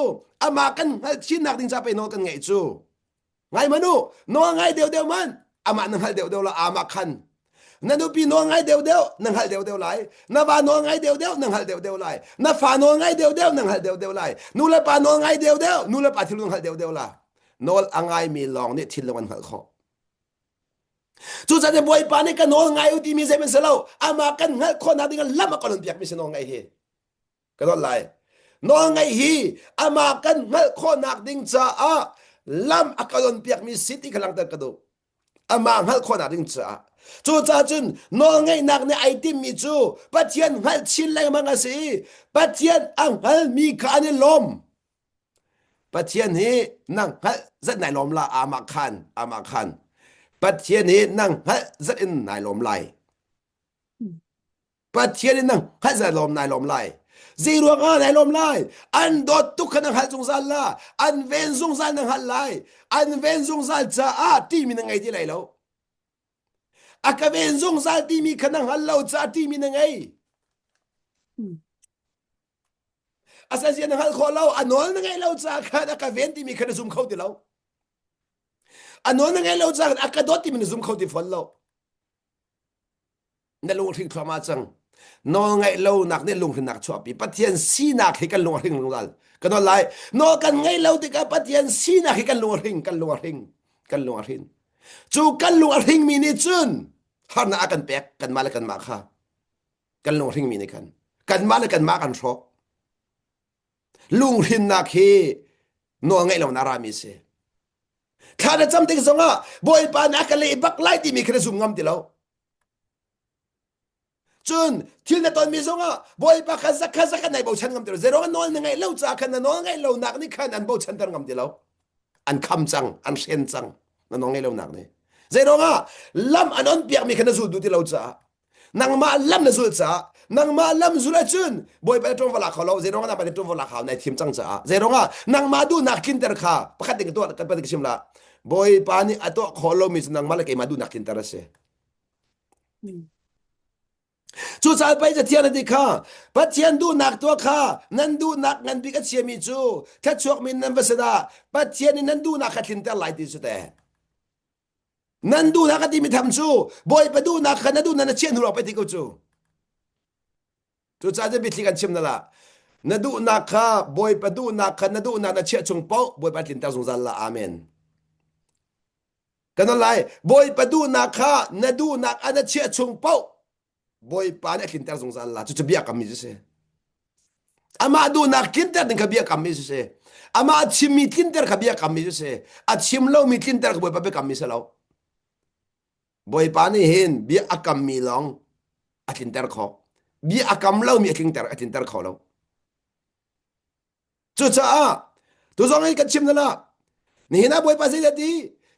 S1: amah kan hngalh chinnak ding ca pei nawl kan ngaih cu. Ngai man u, nawl ngai deuhdeuh man, amah na hngalh deuhdeuh la amah khan. Na nupi nawl ngai deuhdeuh, na hngalh deuhdeuh lai. Na va nawl ngai deuhdeuh, na hngalh deuhdeuh lai. Na fa nawl ngai deuhdeuh, na hngalh deuhdeuh lai. Nu le pa nawl ngai deuhdeuh, nu le pa thil na hngalh deuhdeuh la. Nawl a ngaimi lawng nih thil lung an hngalh khawh. Cucaah Bawipa nih ka nawl ngai u timi zeihmanh si lo, amah kan hngalh khawhnak ding ah lam a kan on piakmi si nawl ngaih hi. Ka dawt lai. Nawlngaih hi amah kan hngalh khawhnak ding caah lam a ka piakmi si ti kha langhter ka duh. Amah hngalh khawhnak ding caah. Cucaah cun nawlngaihnak nih ai timmi cu Pathian hngalh chin lengmang a si i Pathian a hngalmi kha an i lawm. Pathian hi nang hngalh zat nai lawm la amah khan amah khan. Pathian hi nang hngalh zat in nai lawm lai. Pathian in nang hngalh lawm nai lawm lai. Zei ruang ah nai lawm lai? An dawt tuk kha na hngalh zungzal la. An ven zungzal na hngalh lai. An ven zungzal caah timi na ngei ti lai lo. A ka ven zungzal timi kha na hngal lo caah timi na ngei. Asazia na hngalh khawh lo, a nawl na ngaih lo caah khan a ka ven timi kha na zum kho ti lo. A nawl na ngaih lo caah khan a ka dawt timi na zum kho ti fawn lo. Na lunghring thluahmah cang. Nawl ngaih lonak nih lunghrinnak chuahpi. Pathian sinak hi kan lung a hring zungzal. Ka nawl lai. Nawl kan ngaih lo tikah Pathian sinak hi kan lung a hring, kan lung a hring, kan lung a hrin. Cu kan lung a hringmi nih cun harnak a kan pek kanmah le kanmah kha. Kan lung a hringmi nih khan kanmah le kanmah kan hrawk. Lunghrinnak hi nawl ngaih lonak rami a si. Thla na cam tik zongah Bawipa nih a ka leh bak lai timi kha na zum ngam ti lo. Cun thil na tonmi zongah Bawipa kha zakha zakha nai bochan ngam ti lo. Zeirong nawl na ngaih lo caah khan na nawl ngaih lonak nih khan an bochanter ngam ti lo. An kham cang, an hren cang na nawl ngaih lonak nih. Zeirong ah lam an on piakmi kha na zul duh ti lo caah nangmah lam na zulh caah nangmah lam zulh ahcun bawipa nih ṭuanvo lak kho lo zeiruangah nangmah nih ṭuanvo lak hau nai thim cang caah zeiruangah nangmah duhnak tlinter kha pakhat ding tuah kan ka chim la bawipa nih a tuah khawh lomi cu nangmah le keimah duhnak tlinter a si Cucaah pei Cathiang na ti kha Pathian duhnak tuah kha nan duhnak ngan bik a chiami cu thluachuakmi nan va si dah Pathian nih nan duhnak kha tlinter lai ti cu teh. Nan duhnak a timi tham cu Bawipa duhnak kha na duhnak na chiah hnu lawng pei ti ko cu. Cucaah cu biathli kan chim na la. Na duhnak kha Bawipa duhnak kha na duhnak na chiah chung paoh Bawipa tlinter zungzal la. Amen. Kan lai Bawipa duhnak kha na duhnak ah na chiah chung paoh Bawipa nih a tlinter zungzal la. Cucu biakammi cu si. Amah duhnak tlinter ding kha biakammi cu si. Amah chimmi tlinter kha biakammi cu si. A chim lomi tlinter kha Bawipa biakammi si lo. Bawipa nih hin bia a kammi lawng a tlinter khawh. Bia a kam lomi a tlinter a tlinter kho lo. Cucaah tu zong in kan chim na la. Nihin ah Bawipa zei ti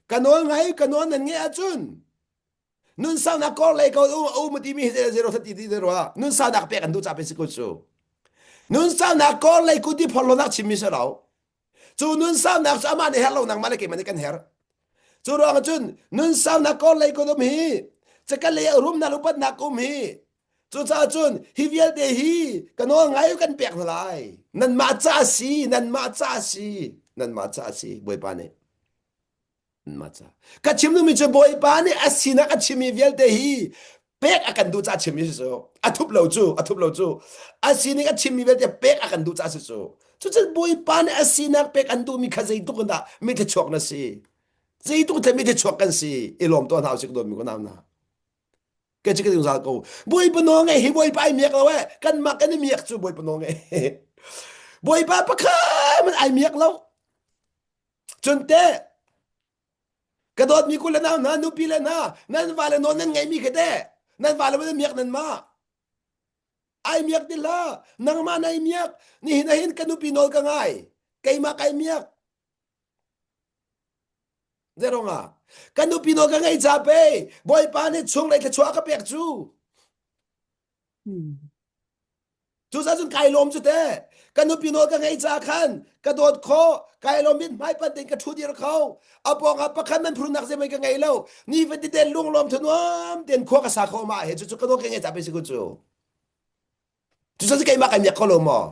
S1: ka nawl ngai ka nawl nan ngeih ahcun nun saunak kor lei ko um um timi hi zero thati ti zero nun saunak pek an duh ca pe si ko cu nun saunak kor lei ku ti phorlonak chimmi si lo cu nun saunak cu amah nih her lo nangmah le keimah nih kan her cu ruang cun nun saunak kor lei ko um hi caka lei rumnak upatnak um hi cucaah cun hi vialte hi ka nawl ngai kan pek hna lai nanmah ca si nanmah ca si nanmah ca si bawipa nih Mah ca. Ka chim duhmi cu Bawipa nih a sinak a chimmi vialte hi pek a kan duh caah chimmi si cu. A thup lo cu, a thup lo cu. A sining a chimmi vialte pek a kan duh caah si cu. Cucu Bawipa nih a sinak pek an duhmi kha zeitluk in dah mi thluachuak na si. Zeitluk in mi thluachuak kan si. I lawm tuah hna usih ka dawtmi ko nau hna. Ka ci ka zungzal ko. Bawipa nawl ngai hi Bawipa ai miak lo eh. Kanmah kan i miak cu Bawipa nawl ngai. Bawipa pakhat man ai miak lo. Cun teh ka dawtmi kul le nau hna nupi le hna nan vale nawl nan ngeihmi khi teh nan vale nan miak nan mah ai miak ti hlah nangmah nai miak nihin ah hin ka nupi nawl ka ngai keimah kai miak Zeirong ah ka nupi nawl ka ngei ca pe Bawipa nih chunglei thluachuah ka pek cu Cucaah cun kai lawm cu te. Ka nupi nawl ka ngeih caah khan ka dawt khawh. Kai lawm in hmaipan tein ka ṭhu dir kho. A pawngah pakhat man phurnak zeihmanh ka ngei lo. Nifatite lunglawm thanuam tein khua ka sa kho mah he cucu ka nawl ka ngeih caah pei si ku cu. Cucu keimah kai miak kho lo maw?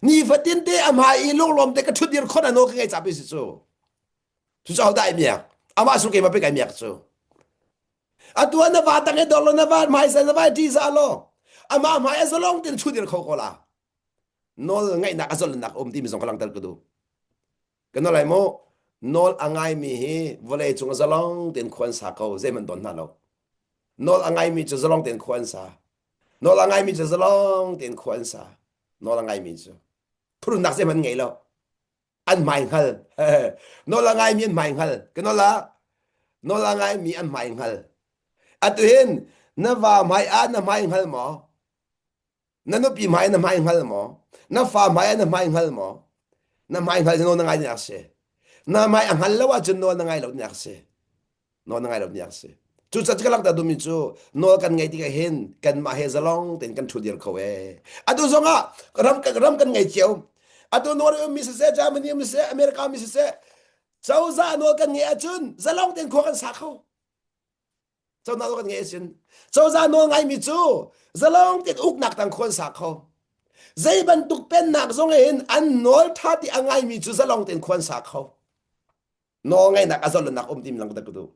S1: Nifatin te a hmai i lunglawm te ka ṭhut dir khawh na nawl ka ngeih caah pei si cu. Cucu hodah ai miak? Amah sung keimah pei kai miak cu. Atu ah na va tang i dor law na va hmaisa na va ṭihzah law amah hmai a zalong tein chudir kho ko la. Nawl ngaihnak a zalonnak a um timi zong ka langhter ka duh. Ka nawl lai mu nawl a ngaimi hi vawlei cung a zalong tein khua an sa ko zeihmanh don hna lo. Nawl a ngaimi cu zalong tein khua an sa. Nawl a ngaimi cu zalong tein khua an sa. Nawl a ngaimi cu phurnak zeihmanh ngei lo. An hmai hngal nawl a ngaimi an hmai hngal ka nawl ah nawl a ngaimi an hmai hngal atu hin na va hmai ah na hmai hngal maw na nupi hmai na hmai hngal maw na fa hmai ah na hmai hngal maw na hmai hngal nawl na ngai nak si na hmai a hngal lo ahcun nawl na ngai lo nak si nawl na ngai lo nak si Cucaah ka langhter duhmi cu nawl kan ngeih tikah hin kanmah he zalong tein kan ṭhu dir kho ee. Atu zongah ram, ram kan ngei cio. Atu Norway ummi siseh, Germany ummi siseh, America ummi siseh, cozah nawl kan ngeih ahcun zalong tein khua kan sa kho. Cozah nawl kan ngeih ahcun cozah nawl ngaimi cu zalong tein uknak tang khua an sa kho. Zei bantuk pennak zong hin an nawl ṭha ti a ngaimi cu zalong tein khuan sa kho. Nawl ngaihnak a zalonnak um tim lang ka duh.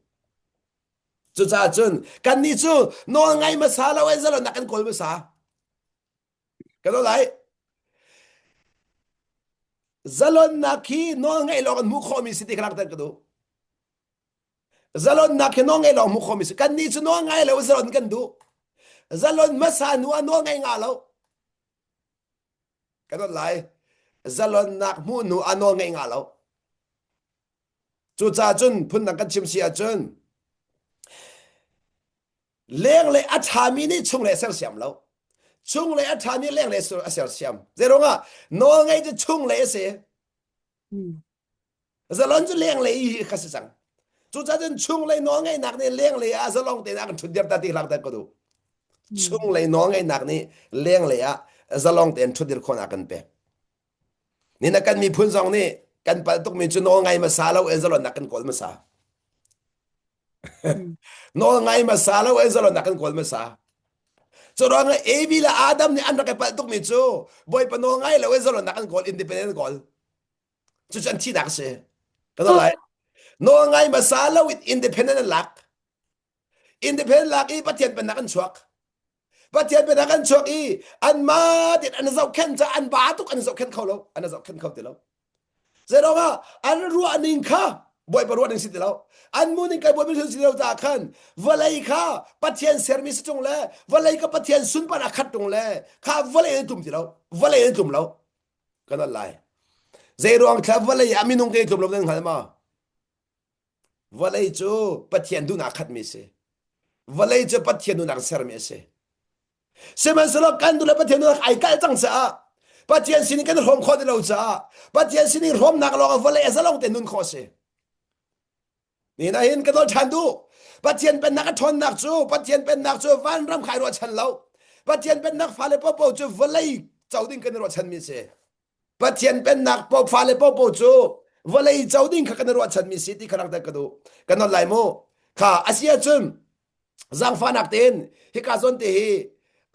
S1: Cucaah cun kannih cu nawl ngai hmasa lo in zalonnak kan kawl hmasa. Kan lai. Zalonnak hi nawl ngaih lawng in hmuh khawhmi si ti kha langhter ka duh. Zalonnak hi nawl ngaih lawng hmuh khawhmi si. Kannih cu nawl ngai lo zalon kan duh. Zalon hmasa hnu ah nawl ngaih ngah lo. Kan lai. Zalonnak hmuh hnu ah nawl ngaih ngah lo. Cucaah cun phundang kan chim si ahcun lenglei a ṭhami nih chunglei a sersiam lo. Chunglei a ṭhami lenglei a sersiam. Zeiruangah nawlngei cu chunglei a si. Zalon cu lenglei i kha si cang. Cucaah cun chunglei nawlngeihnak nih lenglei ah zalong tein a kan ṭhutdir ta ti hlak ka duh. Chunglei nawlngeihnak nih lenglei ah zalong tein ṭhutdir khawhnak kan pek. Nina kan miphun zong nih kan palh tukmi cu nawl ngai hmasa lo in zalonnak kan kawl hmasa. Nawl ngai hmasa lo in zalonnak kan kawl hmasa. Cu ruangah Evi le Adam nih an rak i palh tukmi cu Bawipa nawl ngai lo in zalonnak an kawl, independent an kawl. Cucu an thihnak a si. Kan lai. Nawl ngai hmasa lo in independent an lak. Independent lak i Pathian pennak an chuak. Pathian pennak an chuak i anmah tein an zohkhenh caah an ba tuk an zohkhenh kho lo. An zohkhenh kho ti lo. Zeiruangah an ruah ning kha Bawipa ruah ning si ti lo. An mu ning kai Bawipa si lo caah khan vawlei kha Pathian sermi si tung le vawlei ka Pathian sunparnak a khat tung le kha vawlei an tlum ti lo. Vawlei an tlum lo. Kan al lai. Zeiruang thla vawlei ah minung ke tlum lo nan hngal ma? Vawlei cu Pathian duhnak khatmi a si. Vawlei cu Pathian duhnak sermi a si. Sihmanhsehlaw kan duh le Pathian duhnak ai kalh cang caah Pathian sinin kan hrawm khawh ti lo caah Pathian sinin hrawmnak lawng ah vawlei a zalong te nun khawh a si. Nihin ah hin ka nawl ṭhan duh. Pathian pennak a ṭhawnnak cu Pathian pennak cu vanram kha ai ruahchan lo. Pathian pennak fale popo cu vawlei co ding kan i ruahchanmi a si. Pathian pennak po fale popo cu vawlei co ding kha kan i ruahchanmi si ti kha langhter ka duh. Kan nawl lai mu. Kha a si ahcun zaangfahnak tein hika zawn te hi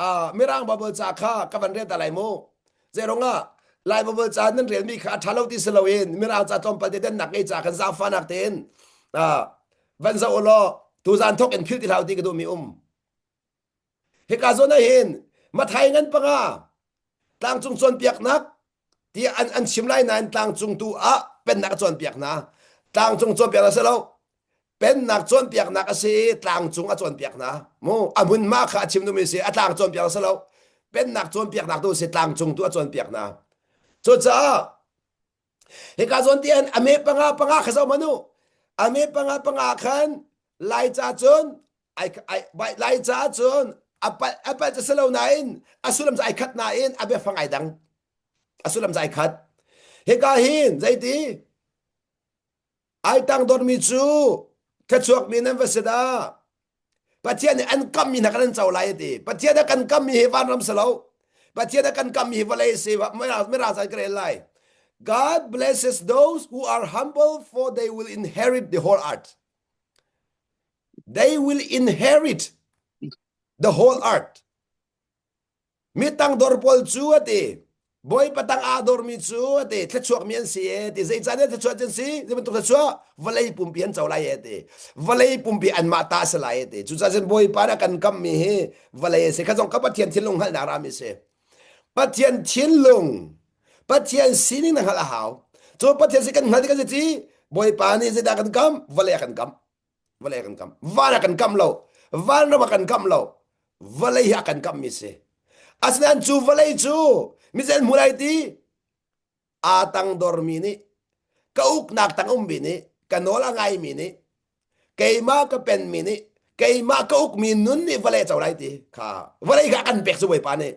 S1: uh, Mirang Bible ca kha ka van rel ta lai mu. Zeirongah Lai Bible ca nan relmi kha a ṭha lo ti si loin Mirang ca tlawmpal te dannak ngei ca khan zaangfahnak tein uh, van zoh u law tuzan thok in philh ti hlah u ti ka duhmi um. Hika zawn ah hin Mathai ngan panga tlangcung cawnpiaknak tiah an, an chim lai nain tlangcung tu ah pennak a cawnpiak hna. Tlangcung cawnpiaknak si lo. Pennak cawnpiaknak a si i tlangcung a cawnpiak hna. Mu a hmunhma kha a chim duhmi si a tlang cawnpiak si lo. Pennak cawnpiaknak tu si tlangcung tu a cawnpiak hna. Cucaah Hika zawn ti an ame panga panga kha zoh hmanh u. Ame panga panga khan Laica cun ai ai Laica cun a palh a palh cu si lo nain a sullam cu ai khat nain a biafang ai dang. A sullam cu ai khat. Hika hin zeiti Ai tangdormi cu thluachuakmi nan va si dah. Pathian nih an kammi hna kan an co lai a ti. Pathian a kan kammi hi vanram si lo. Pathian a kan kammi hi vawlei si. Mirang caan ka rel lai. God blesses those who are humble for they will inherit the whole earth. They will inherit the whole earth. Mi tangdor pawl cu a ti. Bawipa tang aa dormi cu a ti. Thluachuakmi an si e ti. Zeicahtiah thluachuah an si? Zei bantuk thluachuah? Vawlei pumpi an co lai e ti. Vawlei pumpi anmah ta a si lai e ti. Cucaah cun Bawipa nih a kan kamhmi hi vawlei a si. Kha zong ka Pathian thinlung hngalhnak rami a si. Pathian thinlung, Pathian sining na hngalh a hau. Cu Pathian si kan hngalh ti kan si ci, Bawipa nih zeidah kan kamh? Vawlei a kan kamh. Vawlei a kan kamh. Van a kan kamh lo. Vanram a kan kamh lo. Vawlei hi a kan kamhmi si. Asinain cu vawlei cu misen hmu lai ti aa tangdormi nih ka uknak tang ummi nih ka nawl a ngaimi nih keimah ka penmi nih keimah ka ukmi nun nih vawlei a co lai ti kha vawlei kha a kan pek cu Bawipa nih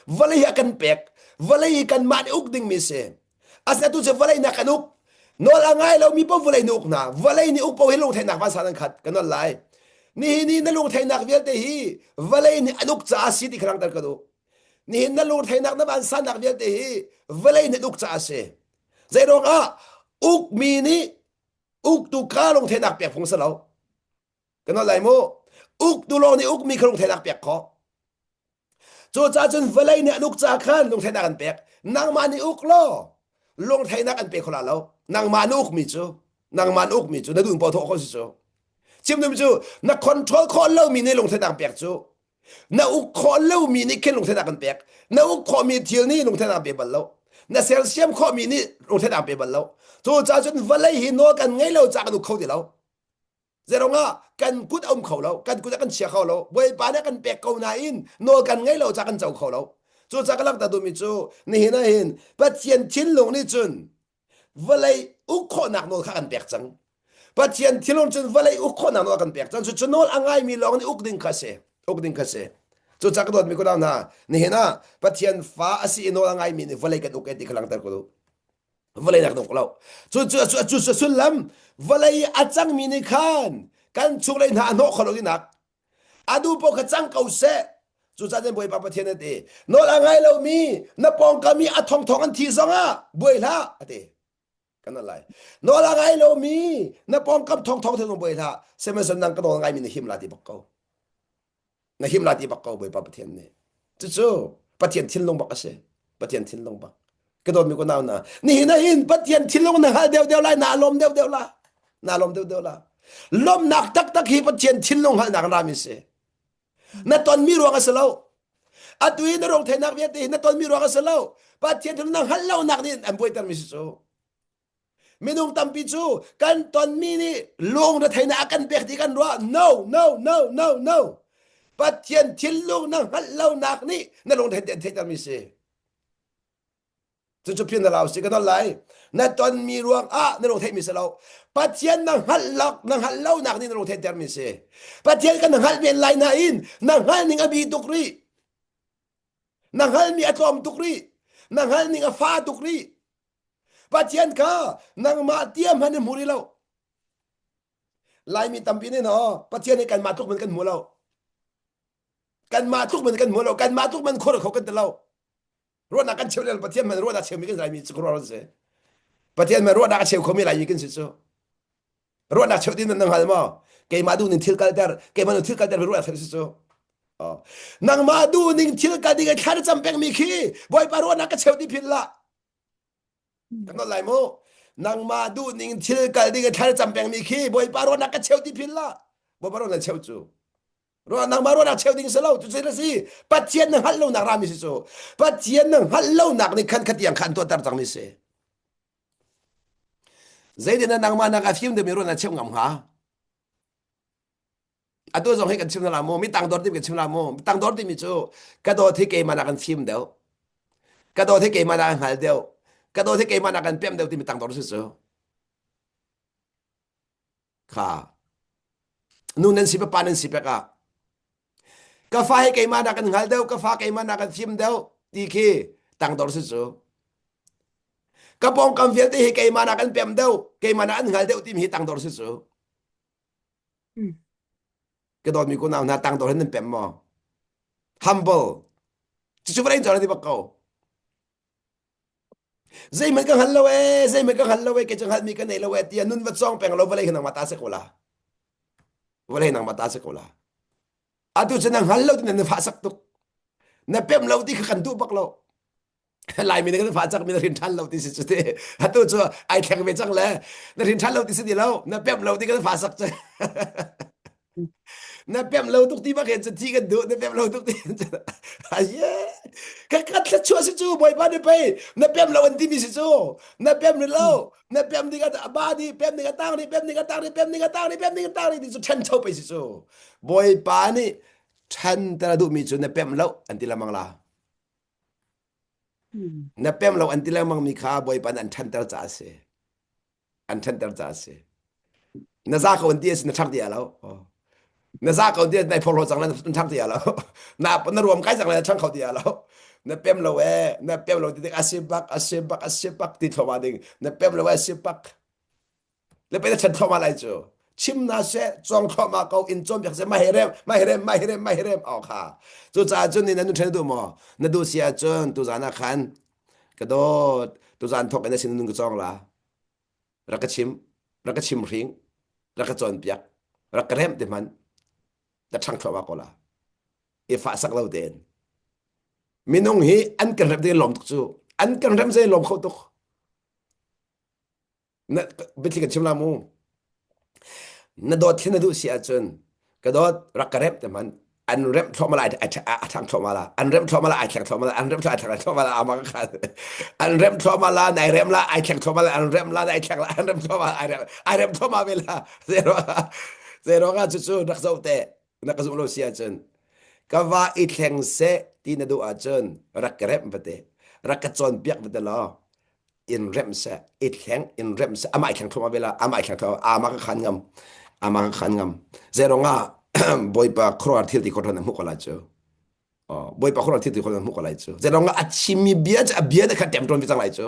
S1: vawlei hi a kan pek vawlei hi kanmah nih uk dingmi si Asinain tu cu vawlei nih a kan uk. Nawl a ngai lomi paoh vawlei nih uk hna. Vawlei nih uk paoh hi lungtheihnak vansan an khat. Ka nawl lai. Nihin ni na lungtheihnak vialte hi vawlei nih an uk caah si ti kha langhter ka duh. Nihin na lungtheihnak na vansannak vialte hi vawlei nih an uk caah a si. Zeiruang ah ukmi nih uktu kha lungtheihnak pek phung si lo. Ka nawl lai mu. Uktu lawng nih ukmi kha lungtheihnak pek khawh. Cucaah cun vawlei nih an uk ca khan lungtheihnak an pek. Nangmah nih uk law lungtheihnak an pe kho la lo. Nangmah na ukmi cu nangmah na ukmi cu na duh paoh thawh kho si cu. Chim duhmi cu na control khawh lomi nih lungtheihnak pek cu na uk khawh lomi nih khin lungtheihnak an pek. Na uk khawhmi thil nih lungtheihnak pe bal lo. Na sersiam khawhmi nih lungtheihnak pe bal lo. Cucaah cun vawlei hi nawl kan ngei lo ca kan uk kho ti lo. Zeirongah kan kut a um kho lo, kan kut a kan chia kho lo. Bawipa nih a kan pek ko nain nawl kan ngei lo ca kan co kho lo. Cucaah ka langhter duhmi cu nihin ah hin Pathian thinlung nih cun vawlei uk khawhnak nawl kha kan pek cang. Pathian thinlung cun vawlei uk khawhnak nawl kan pek cang. Cucu nawl a ngaimi lawng nih uk ding kha si. Uk ding kha si. Cucaah ka dawtmi kunau hna, nihin ah Pathian fa a si i nawl a ngaimi nih vawlei kan uk e ti kha langhter ko duh. Vawlei nak dong lo. Cu cu cu cu sullam vawlei a cangmi nih khan kan chunglei hna a hnawh kho lo tinak adu paoh kha cang ko seh. Cucaah cun Bawipa Pathian a ti. Nawl a ngai lomi na pawngkam i a thongthong an thi zongah buai hlah a ti. Kan lai. Nawl a ngai lomi na pawngkam thongthong thi zong buai hlah. Sihmanhsehlaw nang ka nawl ngaimi na him la ti bak ko. Na him la ti bak ko Bawipa Pathian nih. Cucu Pathian thinlung bak a si. Pathian thinlung bak. Ka dawtmi ko nau na. Nihin ah hin Pathian thinlung na hngal deuh deuh lai, na lawm deuh deuh la. Na lawm deuh deuh la. Lawmhnak taktak hi Pathian thinlung hngalhnak rami si. Na tonmi ruang a si lo. Atu i na rong theihnak vialte hi na tonmi ruang a si lo. Pathian thinlung na hngalh lonak nih an buaitermi si cu. Minung tampi cu kan tonmi nih lungretheihnak a kan pek ti kan ruah. No, no, no, no, no. Pathian thinlung na hngalh lonak nih na lungretheih an theihtermi si. Cucu phin na lau si ka don lai. Na tonmi ruang ah na lung theihmi si lo. Pathian na hngalh lo, na hngalh lonak nih na lung theihtermi si. Pathian kan hngalh men lai nain na hngalh ning a bi tuk rih. Na hngalhmi a tlawm tuk rih. Na hngalh ning a fa tuk rih. Pathian kha nangmah tia hmanh in hmu rih lo. Laimi tampi nih no Pathian hi kanmah tluk man kan hmu lo. Kanmah tluk man kan hmu lo. Kanmah tluk man khor kho kan ti lo. Ruahnak kan cheu lel Pathian man ruahnak cheumi kan Laimi cu khuaruahhar si. Pathian man ruahnak a cheu khomi Laimi kan si cu. Ruahnak cheu ti nan hngal maw? Keimah duh ning thil kalter, keimah duh thil kalter ruahnak cheu si cu. Oh. Nangmah duh ning thil kal ding thla na cam pengmi khi Bawipa ruahnak ka cheu ti philh lah. Kan not lai mu. Nangmah duh ning thil kal ding thla na cam pengmi khi Bawipa ruahnak ka cheu ti philh lah. Bawipa ruahnak cheu cu. Ruah nangmah ruahnak cheu ding si lo cu cu si Pathian na hngalh lonak rami si cu. Pathian na hngalh lonak nih khan khatiang khan tuahter cangmi si. Zeitin dah nangmah nak a fim deuhmi ruahnak cheuh ngam hnga? Atu zong hi kan chim la mu, mi tangdor timi kan chim la mu. Mi tangdor timi cu ka dawt hi keimah nak an fim deuh. Ka dawt hi keimah nak an hngal deuh. Ka dawt hi keimah nak an pem deuh timi tangdor si cu. Kha. Nu nan si pa nan si pek ah Ka fa hi keimah nak an hngal deuh, ka fa keimah nak an fim deuh ti khi tangdor si cu. Ka pawngkam vialte hi keimah nak an pem deuh, keimah nak an hngal deuh timi hi tangdor si cu. Ka dawtmi kunau hna tangdor hin nan pem maw? Humble. Cucu vawlei cawr ti bak ko. Zeihmanh ka hngal lo ee, zeihmanh ka hngal lo ee, kei cu hngalhmi ka nei lo ee tiah nun va cawng peng lo vawlei hi nangmah ta si ko la. Vawlei nangmah ta si ko la. Atu cu na hngal lo ti na fah sak tuk. Na pem lo ti kha kan duh bak lo. Laimi nih kan fah cak mi na hrin ṭhan lo ti si cu te. Atu cu ai thleng ve cang le na hrin ṭhan lo ti si ti lo. Na pem lo ti kan fah sak cu. Na pem lo tuk ti bak hin cu thi kan duh na pem lo tuk ti aye ka kan thluachuah si cu bawipa nih pei na pem lo an timi si cu na pem ri lo na pem ding a ba di pem ding a tang ri pem ding a tang ri pem ding a tang ri pem ding a tang ri ti cu ṭhencho pei si cu bawipa nih ṭhen ter a duhmi cu na pem lo an ti lengmang la na pem lo an ti lengmang mi kha bawipa nih an ṭhanter caah a si an ṭhanter caah a si. Na za ko an ti a si na ṭhang ti a lo. Na za ko ti nai phorhlaw cang le na ṭhang ti a lo. Na na ruam kai cang le na ṭhang kho ti a lo. Na pem lo e, na pem lo ti tik a si bak, a si bak, a si bak ti thluahmah ding. Na pem lo e, a si bak. Le pe na ṭhen thluahmah lai cu. Chim na seh, cawng thluahmah ko, in cawnpiak seh, ma he rem, ma he rem, ma he rem, ma he rem, aw kha. Cucaah cun ni na nu ṭhen duh maw? Na duh si ahcun tuzan ah khan ka dawt, tuzan thawk in na sin nun ka cawng la. Rak ka chim, rak ka chim hring, rak ka cawnpiak, rak ka remh ti hmanh na ṭhang thluahmah ko la. I fahsak lo tein. Minung hi an kan rem ding lawm tuk cu. An kan rem zei lawm kho tuk. Na biathli kan chim la mu. Na dawt thli na duh si ahcun ka dawt rak ka remh te hmanh an remh thluahmah lai a thang thluahmah la an remh thluahmah la ai thleng thluahmah la an remh thluahmah ai thleng thluahmah la ama ka an remh thluahmah la nai rem la ai thleng thluahmah la an remh la nai thleng la an remh thluahmah ai remh ai remh thluahmah ve la zero zero nga cu cu rak zoh te na ka zumh lo si ahcun ka va i thleng seh ti na duh ahcun rak ka remh va te rak ka cawnpiak va te law in remh seh i thleng in remh seh amah i thleng thluahmah ve la amah i thleng thluahmah ama ka khan ngam ama ka khan ngam zeirong ah bawipa khuaruahhar thil ti kho na hmuh ko lai cu bawipa khuaruahhar thil ti kho na hmuh ko lai cu zeirong ah a chimmi bia cu a bia na kha ṭem ṭawn ve cang lai cu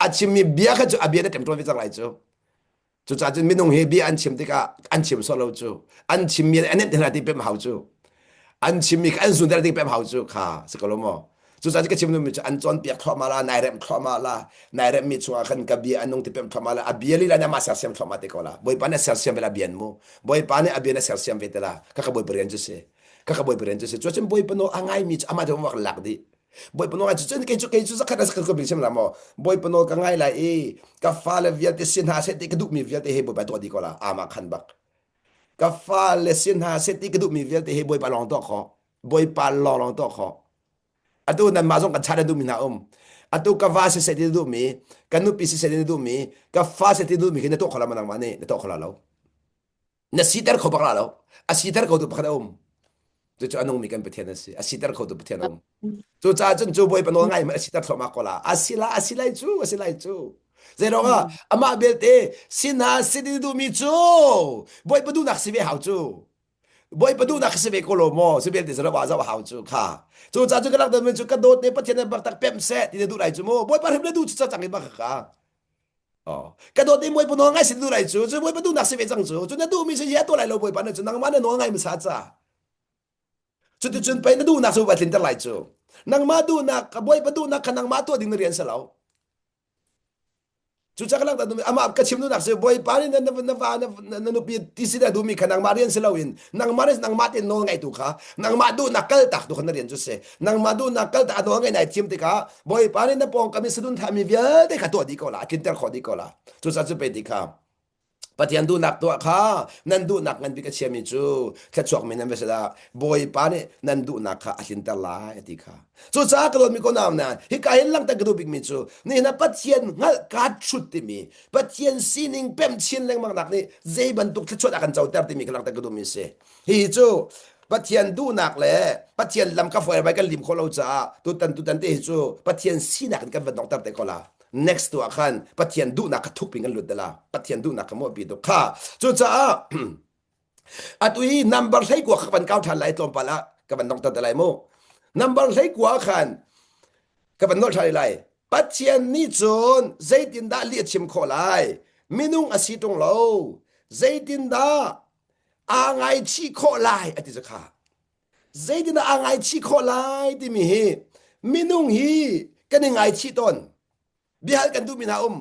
S1: a chimmi bia kha cu a bia na ṭem ṭawn ve cang lai cu Cucaah cun minung hi bia an chim tikah an chim sawh lo cu. An chimmi an nenh hna ti pem hau cu. An chimmi kha an zun ti pem hau cu kha si ko lo maw? Cucaah ka chim duhmi cu an cawnpiak thluahmah la, nai remh thluahmah la, nai remhmi chungah khan ka bia a nung ti pem thluahmah la, a bia lila nih amah sersiam thluahmah te ko la. Bawipa nih a sersiam ve la bian mu. Bawipa nih a bia na sersiam ve te la. Kaka Bawipa rian cu si. Kaka Bawipa rian cu si. Cuacun Bawipa nawl a ngaimi cu amah te wak lak dih. Bawipa nawl cu cun kei cu kei cu zakhat a zakhat ko bing sim la maw Bawipa nawl ka ngai lai i ka fale vialte si hna seh ti ka duhmi vialte hi Bawipa tuah dih ko la ama khan bak ka fale si hna seh ti ka duhmi vialte hi Bawipa lawng tuah khawh Bawipa lawng lawng tuah khawh atu nanmah zong kan chan a duhmi hna um atu ka va si seh ti duhmi ka nupi si seh ti duhmi ka fa seh ti duhmi khi na tuah kho la ma nangmah nih na tuah kho la lo na siter kho bak la lo a siter khotu pakhat a um cucu a nungmi kan Pathian a si a siter khotu Pathian a um cucaah cun cu Bawipa nawl ngai a siter thluahmah ko la a si la a si lai cu a si lai cu zeiruang ah amah belte sinah sin in duhmi cu Bawipa duhnak si ve hau cu Bawipa duhnak si ve ko lo maw si belte zara wa zau hau cu kha cucaah cu ka lak cu ka dawt ne Pathian bak tak pem seh ti na duh lai cu mu Bawipa hrim na duh cu cang in bak ka Oh. Ka dawt i Bawipa nawl ngai sin duh lai cu, cu Bawipa duhnak si ve cang cu. Cu na duhmi si ya tuah lai lo Bawipa na cu nangmah na nawl ngai hmasa ca. Cuticun pei na duhnak cu va tlinter lai cu. Nangmah duhnak, Bawipa duhnak kha nangmah tuah ding na rian si lo. Cucaah ka langhter duhmi amah ka chim duhnak si Bawipa nih na, na, na va na, na nupi ti si na duhmi kha nangmah rian si loin nangmah rian nangmah tein nawl ngaitu kha nangmah duhnak kaltak tu kha na rian cu si. Nangmah duhnak kaltak a nawl ngaih nai thiam tikah Bawipa nih na pawngkam i saduhthahmi vialte kha tuah dih ko la, a tlinter khawh dih ko la. Cucaah cu pe ti kha Pathian duhnak tuah kha nan duhnak ngan bik a chiami cu thluachuakmi nan va si dah Bawipa nih nan duhnak kha a tlinter lai a ti kha. Cucaah ka dawtmi ko nau na hika hin langhter ka duh bikmi cu nihin ah Pathian hngalh kaa chut timi Pathian sining pem chin lengmang nak nih zei bantuk thluachuah dah kan coter timi kha langhter ka duhmi a si. Hihi cu Pathian duhnak le Pathian lam ka fawi bai kan lim khawh lo caah tutan tutan te hi cu Pathian sinak in kan van donghter te ko la. Next tu ah khan Pathian duhnak kha thuk pin kan lut te la. Pathian duhnak kha muahpi tuk kha. Cucaah atu hi number 19 kha van kau ṭhan lai tlawmpal ah ka van donghter te lai mu. Number 19 khan ka van nolh ṭhan lai. Pathian nih cun zeitindah lih a chim khawh lai? Minung a si ṭung lo. Zeitindah aa ngaichih khawh lai a ti cu kha zeitindah aa ngaichih khawh lai timi hi minung hi kan i ngaichih tawn biahal kan duhmi hna um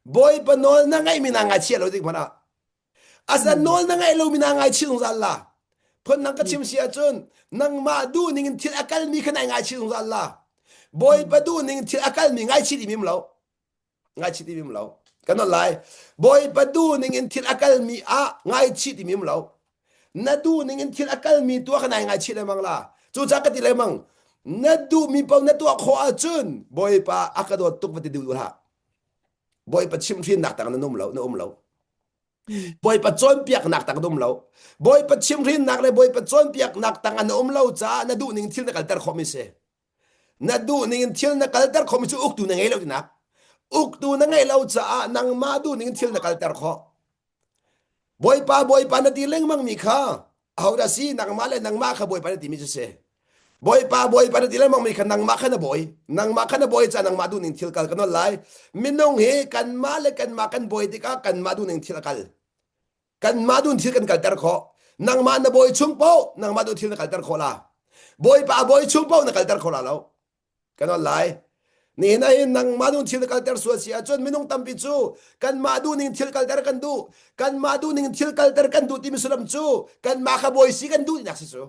S1: bawipa nawl na ngaihmi na ngaichih lo tik hmanh ah asa nawl na ngaih lomi na ngaichih zungzal la phun nang ka chim si ahcun nangmah duh ning in thil a kalmi kha nai ngaichih zungzal la bawipa duh ning in thil a kalmi ngaichih ti mim lo Ngaichih ti um lo. Kan on lai. Bawipa duh ning in thil a kalmi ah ngaichih timi um lo. Na duh ning in thil a kalmi tuah kha nai ngaichih lengmang la. Cucaah ka ti lengmang. Na duhmi paoh na tuah khawh ahcun Bawipa a ka dawt tuk va ti duh hlah. Bawipa chimhhrinnak tang na um lo, na um lo. Bawipa cawnpiaknak tang na um lo. Bawipa chimhhrinnak le Bawipa cawnpiaknak tang ah na um lo caah na duh ning thil na kalter khawhmi si. Na duh ning in thil na kalter khawhmi cu uktu na ngei lo tinak. Uktu na ngeih lo caah nangmah duh ning in thil na kalter khawh. Bawipa Bawipa na ti lengmang mi kha ahodah si nangmah le nangmah kha Bawipa na timi cu si. Bawipa Bawipa na ti lengmang mi kha nangmah kha na bawi. Nangmah kha na bawi caah nangmah duh ning thil kal ka nawl lai. Minung hi kanmah le kanmah kan bawi tikah kanmah duh ning thil a kal. Kanmah dun thil kan kalter khawh. Nangmah na bawi chung paoh nangmah duh thil na kalter khawh la. Bawipa bawi chung paoh na kalter khawh la lo. Kan on lai. Nihin ah hin nangmah duh thil na kalter sual si ahcun minung tampi cu kanmah duh ning thil kalter kan duh. Kanmah duh ning thil kalter kan duh timi sullam cu kanmah kha bawi si kan duh tinak si cu.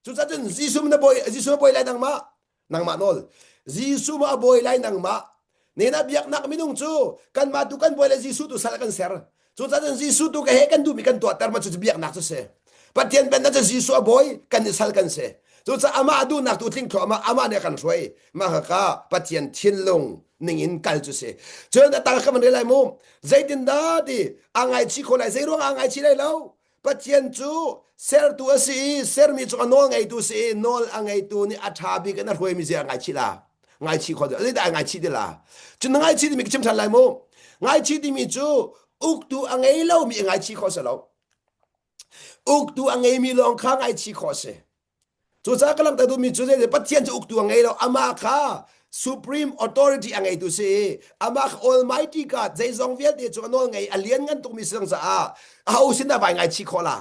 S1: Cucaah cun Jesuh na bawi Jesuh na bawi lai nangmah. Nangmah nawl. Jesuh ma a bawi lai nangmah. Nena biaknak minung cu kanmah tu kan bawi le Jesuh tu sal kan ser. Cucaah cun Jesuh tu ka he kan duhmi kan tuahter ma cu biaknak cu si. Pathian pennak cu Jesuh a bawi kan i sal kan si. Cucaah amah a duhnak tu tling thluahmah amah nih a kan hruai. Mah kha Pathian thinlung ning in kal cu si. Cun a tang ka van rel lai mu. Zeitindah ti a ngaichih khawh lai? Zei ruangah a ngaichih lai lo? Pathian cu sertu a si i sermi cu a nawl ngeitu si i nawl a ngeitu nih a ṭha bik in a hruaimi zia ngaichih la. Ngaichih khawh zeidah ai ngaichih ti la. Cun na ngaichih timi ka chim ṭhan lai mu. Ngaichih timi cu uktu a ngei lomi a ngaichih khawh si lo. Uktu a ngeimi lawng kha ngaichih khawh a si. Cucaah ka langhter duhmi cu zei Pathian cu uktu a ngei lo. Amah kha supreme authority a ngeitu si i amah kha almighty God zeizong vialte cu a nawl ngei a lianngan tukmi si cang caah aho sin dah vai ngaichih khawh la?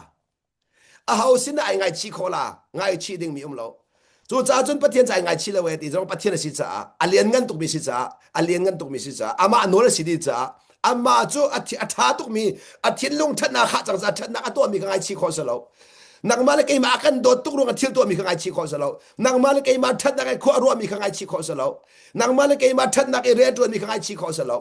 S1: Aho sin dah ai ngaichih khawh la? Ngaichih dingmi um lo. Cucaah cun Pathian cu ai ngaichih lo e ti zong Pathian a si caah a lianngan tukmi si caah a lianngan tukmi si caah amah nawl a si dih caah amah cu a ṭha tukmi a thinlung ṭhatnak khah cang caah ṭhatnak a tuahmi kha ngaichih khawh si lo. Nangmah le keimah a kan dawt tuk ruangah thil tuahmi kha ngaichih khawh si lo. Nangmah le keimah ṭhatnak i khua a ruahmi kha ngaichih khawh si lo. Nangmah le keimah ṭhatnak i rian ṭuanmi kha ngaichih khawh si lo.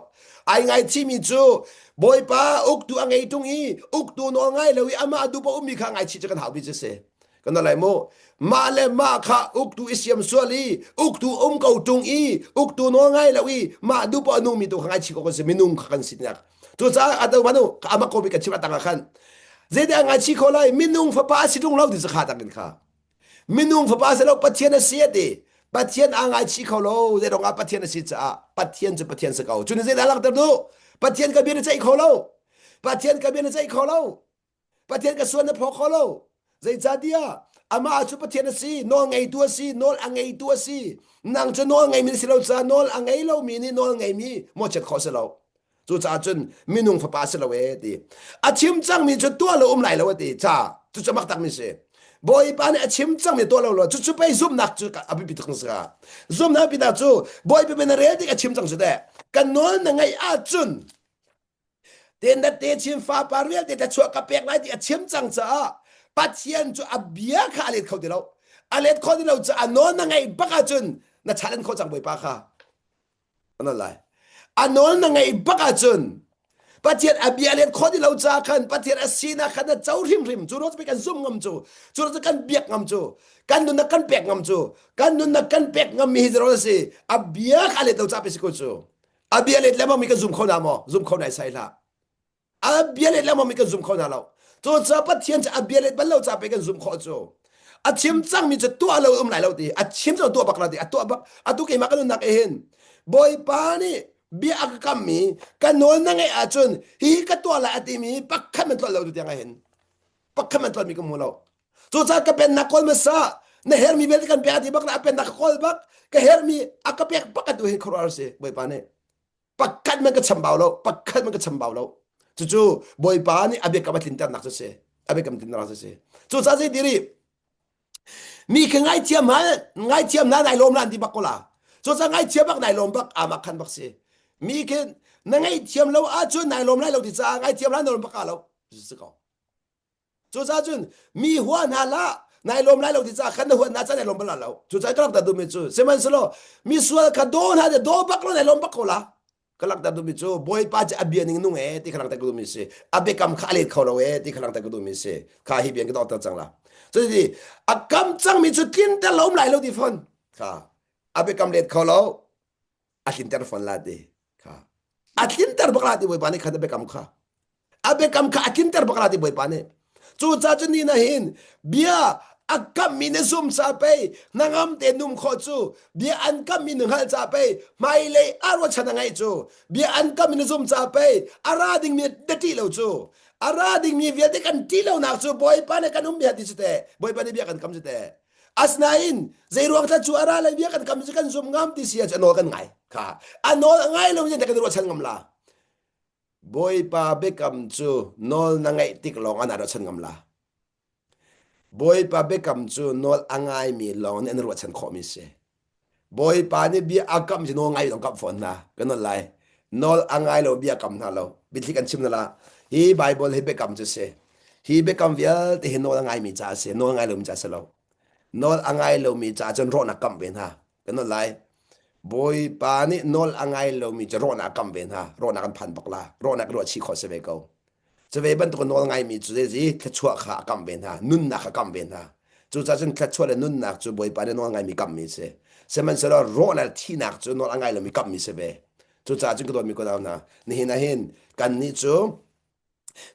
S1: Ai ngaichihmi cu Bawipa uktu a ngei ṭung i uktu nawl ngai lo i amah duh paoh ummi kha ngaichih cu kan hau bi cu si. Kan lai mu. Mah le mah kha uktu i siam sual i uktu um ko ṭung i uktu nawl ngai lo i mah duh paoh a nungmi tu kha ngaichih khawh kan si. Minung kha kan si tinak. Cucaah atu manu amah ko bi kan chim atang ah khan zeidah ngaichih khawh lai minung fapa a si ṭung lo ti cu kha tak in kha minung fapa si lo Pathian a si a ti Pathian aa ngaichih kho lo zei ah Pathian a si caah Pathian cu Pathian si ko cu ni zeidah langhter duh Pathian ka bia na ceih kho lo Pathian ka bia na ceih kho lo Pathian ka sual na phaw kho lo zeicahtiah amah cu Pathian a si nawl ngeitu a si nawl a ngeitu a si nang cu nawl ngeimi na si lo caah nawl a ngei lomi nih nawl ngeimi mawhchiat khawh si lo Cucaah cun minung fapa si lo ee ti. A chim cangmi cu tuah lo um lai lo a ti. Ca cucu mak takmi si. Bawipa nih a chim cangmi tuah lo lo cucu pei zumhnak cu a biapi tuk si ka. Zumhnak biapi cu Bawipa bia na rel tik a chim cang cu teh. Kan nawl na ngaih ahcun te na te chin fapa vialte thluachuah ka pek lai ti a chim cang caah Pathian cu a bia kha a let kho ti lo. A let kho ti lo caah nawl na ngaih bak ahcun na challenge khawh cang Bawipa kha. An lai. A nawl na ngeih bak ahcun Pathian a bia let khawh ti lo ca khan Pathian a sinak khan na co hrimhrim cu ruang kan zumh ngam cu cu ruang kan biak ngam cu kan nunnak kan pek ngam cu kan nunnak kan pek ngam mi hi zero a si a bia kha let lo ca pe si ko cu a bia let lengmang mi kan zum kho na maw zum kho nai sai hlah A bia let lengmang mi kan zum kho hna lo. Cucaah Pathian cu a bia let bal lo ca pe kan zum khawh cu. A chim cangmi cu tuah lo um lai lo ti. A chim cu tuah bak la ti. A tuah bak. Atu keimah kan nunnak hin Bawipa nih bia a ka kammi ka nawl na ngeih ahcun hi ka tuah lai a timi pakhat man tuah lo tu tiang hin pakhat man tuahmi ka hmu lo. Cucaah ka pennak kawl hmasa na hermi vialte kan pek ti bak na a pennak ka kawl bak ka hermi a ka pek bak atu hin khuaruahhar si Bawipa nih. Pakhat man ka chambau lo, pakhat man ka chambau lo. Cucu Bawipa nih a biakam a tlinternak cu si. A biakam tlinternak cu si. Cucaah zei diri mi kha ngaithiam hal ngaithiam na nai lawm lan ti bak ko la. Cucaah ngaithiam bak nai lawm bak ama khan bak si. Mi khi na ngaihthiam lo ahcun nai lawm lai lo ti caah ngaithiam la na lawm bak lo. Si ko. Cucaah cun mi hua hna hlah nai lawm lai lo ti caah khan na huat hna ca nai lawm bal lo. Cucaah ka langhter duhmi cu sihmanhsehlaw misual kha daw hna te daw bak lo nai lawm bak ko la. Ka langhter duhmi cu Bawipa cu a bia ning nung ee ti kha langhter ka duhmi si. A biakam kha a let kho lo ee ti kha langhter ka duhmi si. Kha hi bian ka donghter cang la. Cuti a kam cangmi cu tlinter lo um lai lo ti fawn. Kha a biakam let kho lo a tlinter fawn la ti. Kha a tlinter bak la ti Bawipa nih khan a biakam kha. A biakam kha a tlinter bak la ti Bawipa nih. Cucaah cun ni na hin bia a kammi na zum ca pei hnangam te num khawh cu bia an kammi na hngalh ca pei hmailei a ruahchan a ngeih cu bia an kammi na zum ca pei a ra dingmi na ṭih lo cu a ra dingmi vialte kan ṭih lonak cu Bawipa nih kan um bia ti cu teh Bawipa nih bia kan kam cu teh asinain zei ruang thla cu a ra lai bia kan kam cu kan zum ngam ti si ahcun a nawl kan ngai kha a nawl a ngai lo in kan ruahchan ngam la Bawipa biakam cu nawl na ngaih tik lawng ah naa ruahchan ngam la. Bawipa biakam cu nawl a ngaimi lawng nih an ruahchan khawhmi si. Bawipa nih bia a kam cu nawl ngai lawng kamh fawn hna. Kan nawl lai. Nawl a ngai lo bia kam hna lo. Biathli kan chim hna la. Hi Bible hi biakam cu si. Hi biakam vialte hi nawl a ngaimi ca a si. Nawl ngai lomi ca a si lo. Nawl a ngai lomi ca cun rawhnak kamh ve hna. Kan nawl lai. Bawipa nih nawl a ngai lomi cu rawhnak a kam ve hna. Rawhnak an phan bak la. Rawhnak ruah chih khawh si ve ko. Cu ve bantuk nawl ngaimi cu zeizi thluachuah kha a kamh ve hna. Nunnak kha a kamh ve hna. Cucaah cun thluachuah le nunnak cu Bawipa nih nawl ngaimi kamhmi a si. Sihmanhsehlaw rawhnak le thihnak cu nawl a ngai lomi kamhmi si ve. Cucaah cun ka dawtmi unau hna, nihin ah hin kannih cu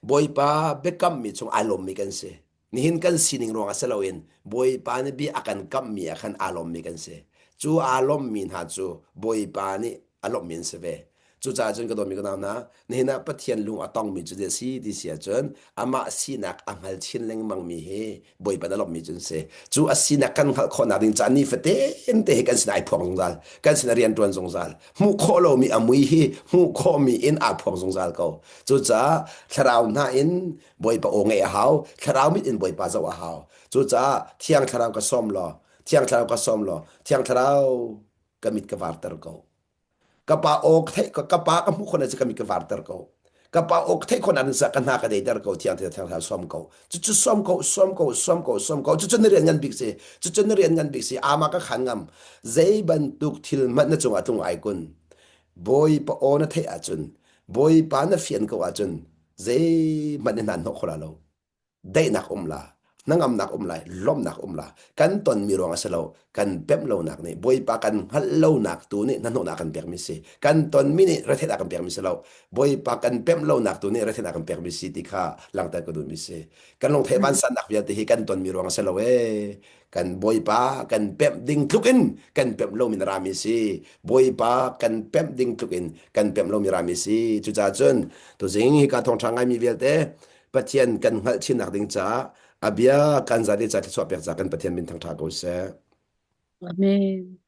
S1: Bawipa biakammi chung ai lawmmi kan si. Nihin kan sining ruangah si loin Bawipa nih bia a kan kamhmi ah khan aa lawmmi kan si. Cu aa lawmmi hna cu Bawipa nih a lawmhmi an si ve. Cucaah cun ka dawtmi ka nau hna, nihin ah Pathian lung a tongmi cu zei a si ti si ahcun amah sinak a hngal chin lengmangmi hi Bawipa na lawmhmi cu an si. Cu a sinak kan hngalh khawhnak ding caah nifatin te hi kan sinah ai phuang zungzal. Kan sinah rian ṭuan zungzal. Hmuh khawh lomi a mui hi hmuh khawhmi in aa phuang zungzal ko. Cucaah thlarau hna in Bawipa aw ngeih a hau, thlarau mit in Bawipa zoh a hau. Cucaah Thiang Thlarau ka sawm law, Thiang Thlarau ka sawm law, Thiang Thlarau ka mit ka varter ko. Ka pa aw ka theih ka pa ka hmuh khawh cu ka mit ka varter ko. Ka pa aw ka theih khawh nan ka hna ka deiter ko Thiang Thiang Thlarau sawm ko. Cucu sawm ko, sawm ko, sawm ko, sawm ko. Cucu na rian ngan bik si. Cucu na rian ngan bik si. Ama ka khan ngam. Zei bantuk thil hmanh na cungah tlung ai kun. Bawipa aw na theih ahcun, Bawipa na fian ko ahcun, zeihmanh in hnan hnawh kho la lo daihnak um la hnangamnak um lai lawmhnak um la kan tonmi ruang a si lo kan pemh lonak nih bawipa kan hngalh lonak tu nih hnahnawhnak kan pekmi si kan tonmi nih retheihnak kan pekmi si lo bawipa kan pemh lonak tu nih retheihnak kan pekmi si ti kha langhter ka duhmi si kan lungthei vansannak vialte hi kan tonmi ruang a si lo ee kan bawipa kan pemh ding tluk in kan pemh lomi na rami si bawipa kan pemh ding tluk in kan pemh lomi rami si cucaah cun tuzing hi ka thawngṭha ngaimi vialte Pathian kan hngalh chinnak ding caah a bia kan zate ca thluachuah pek ca kan Pathian min thangṭha ko seh
S2: Amen.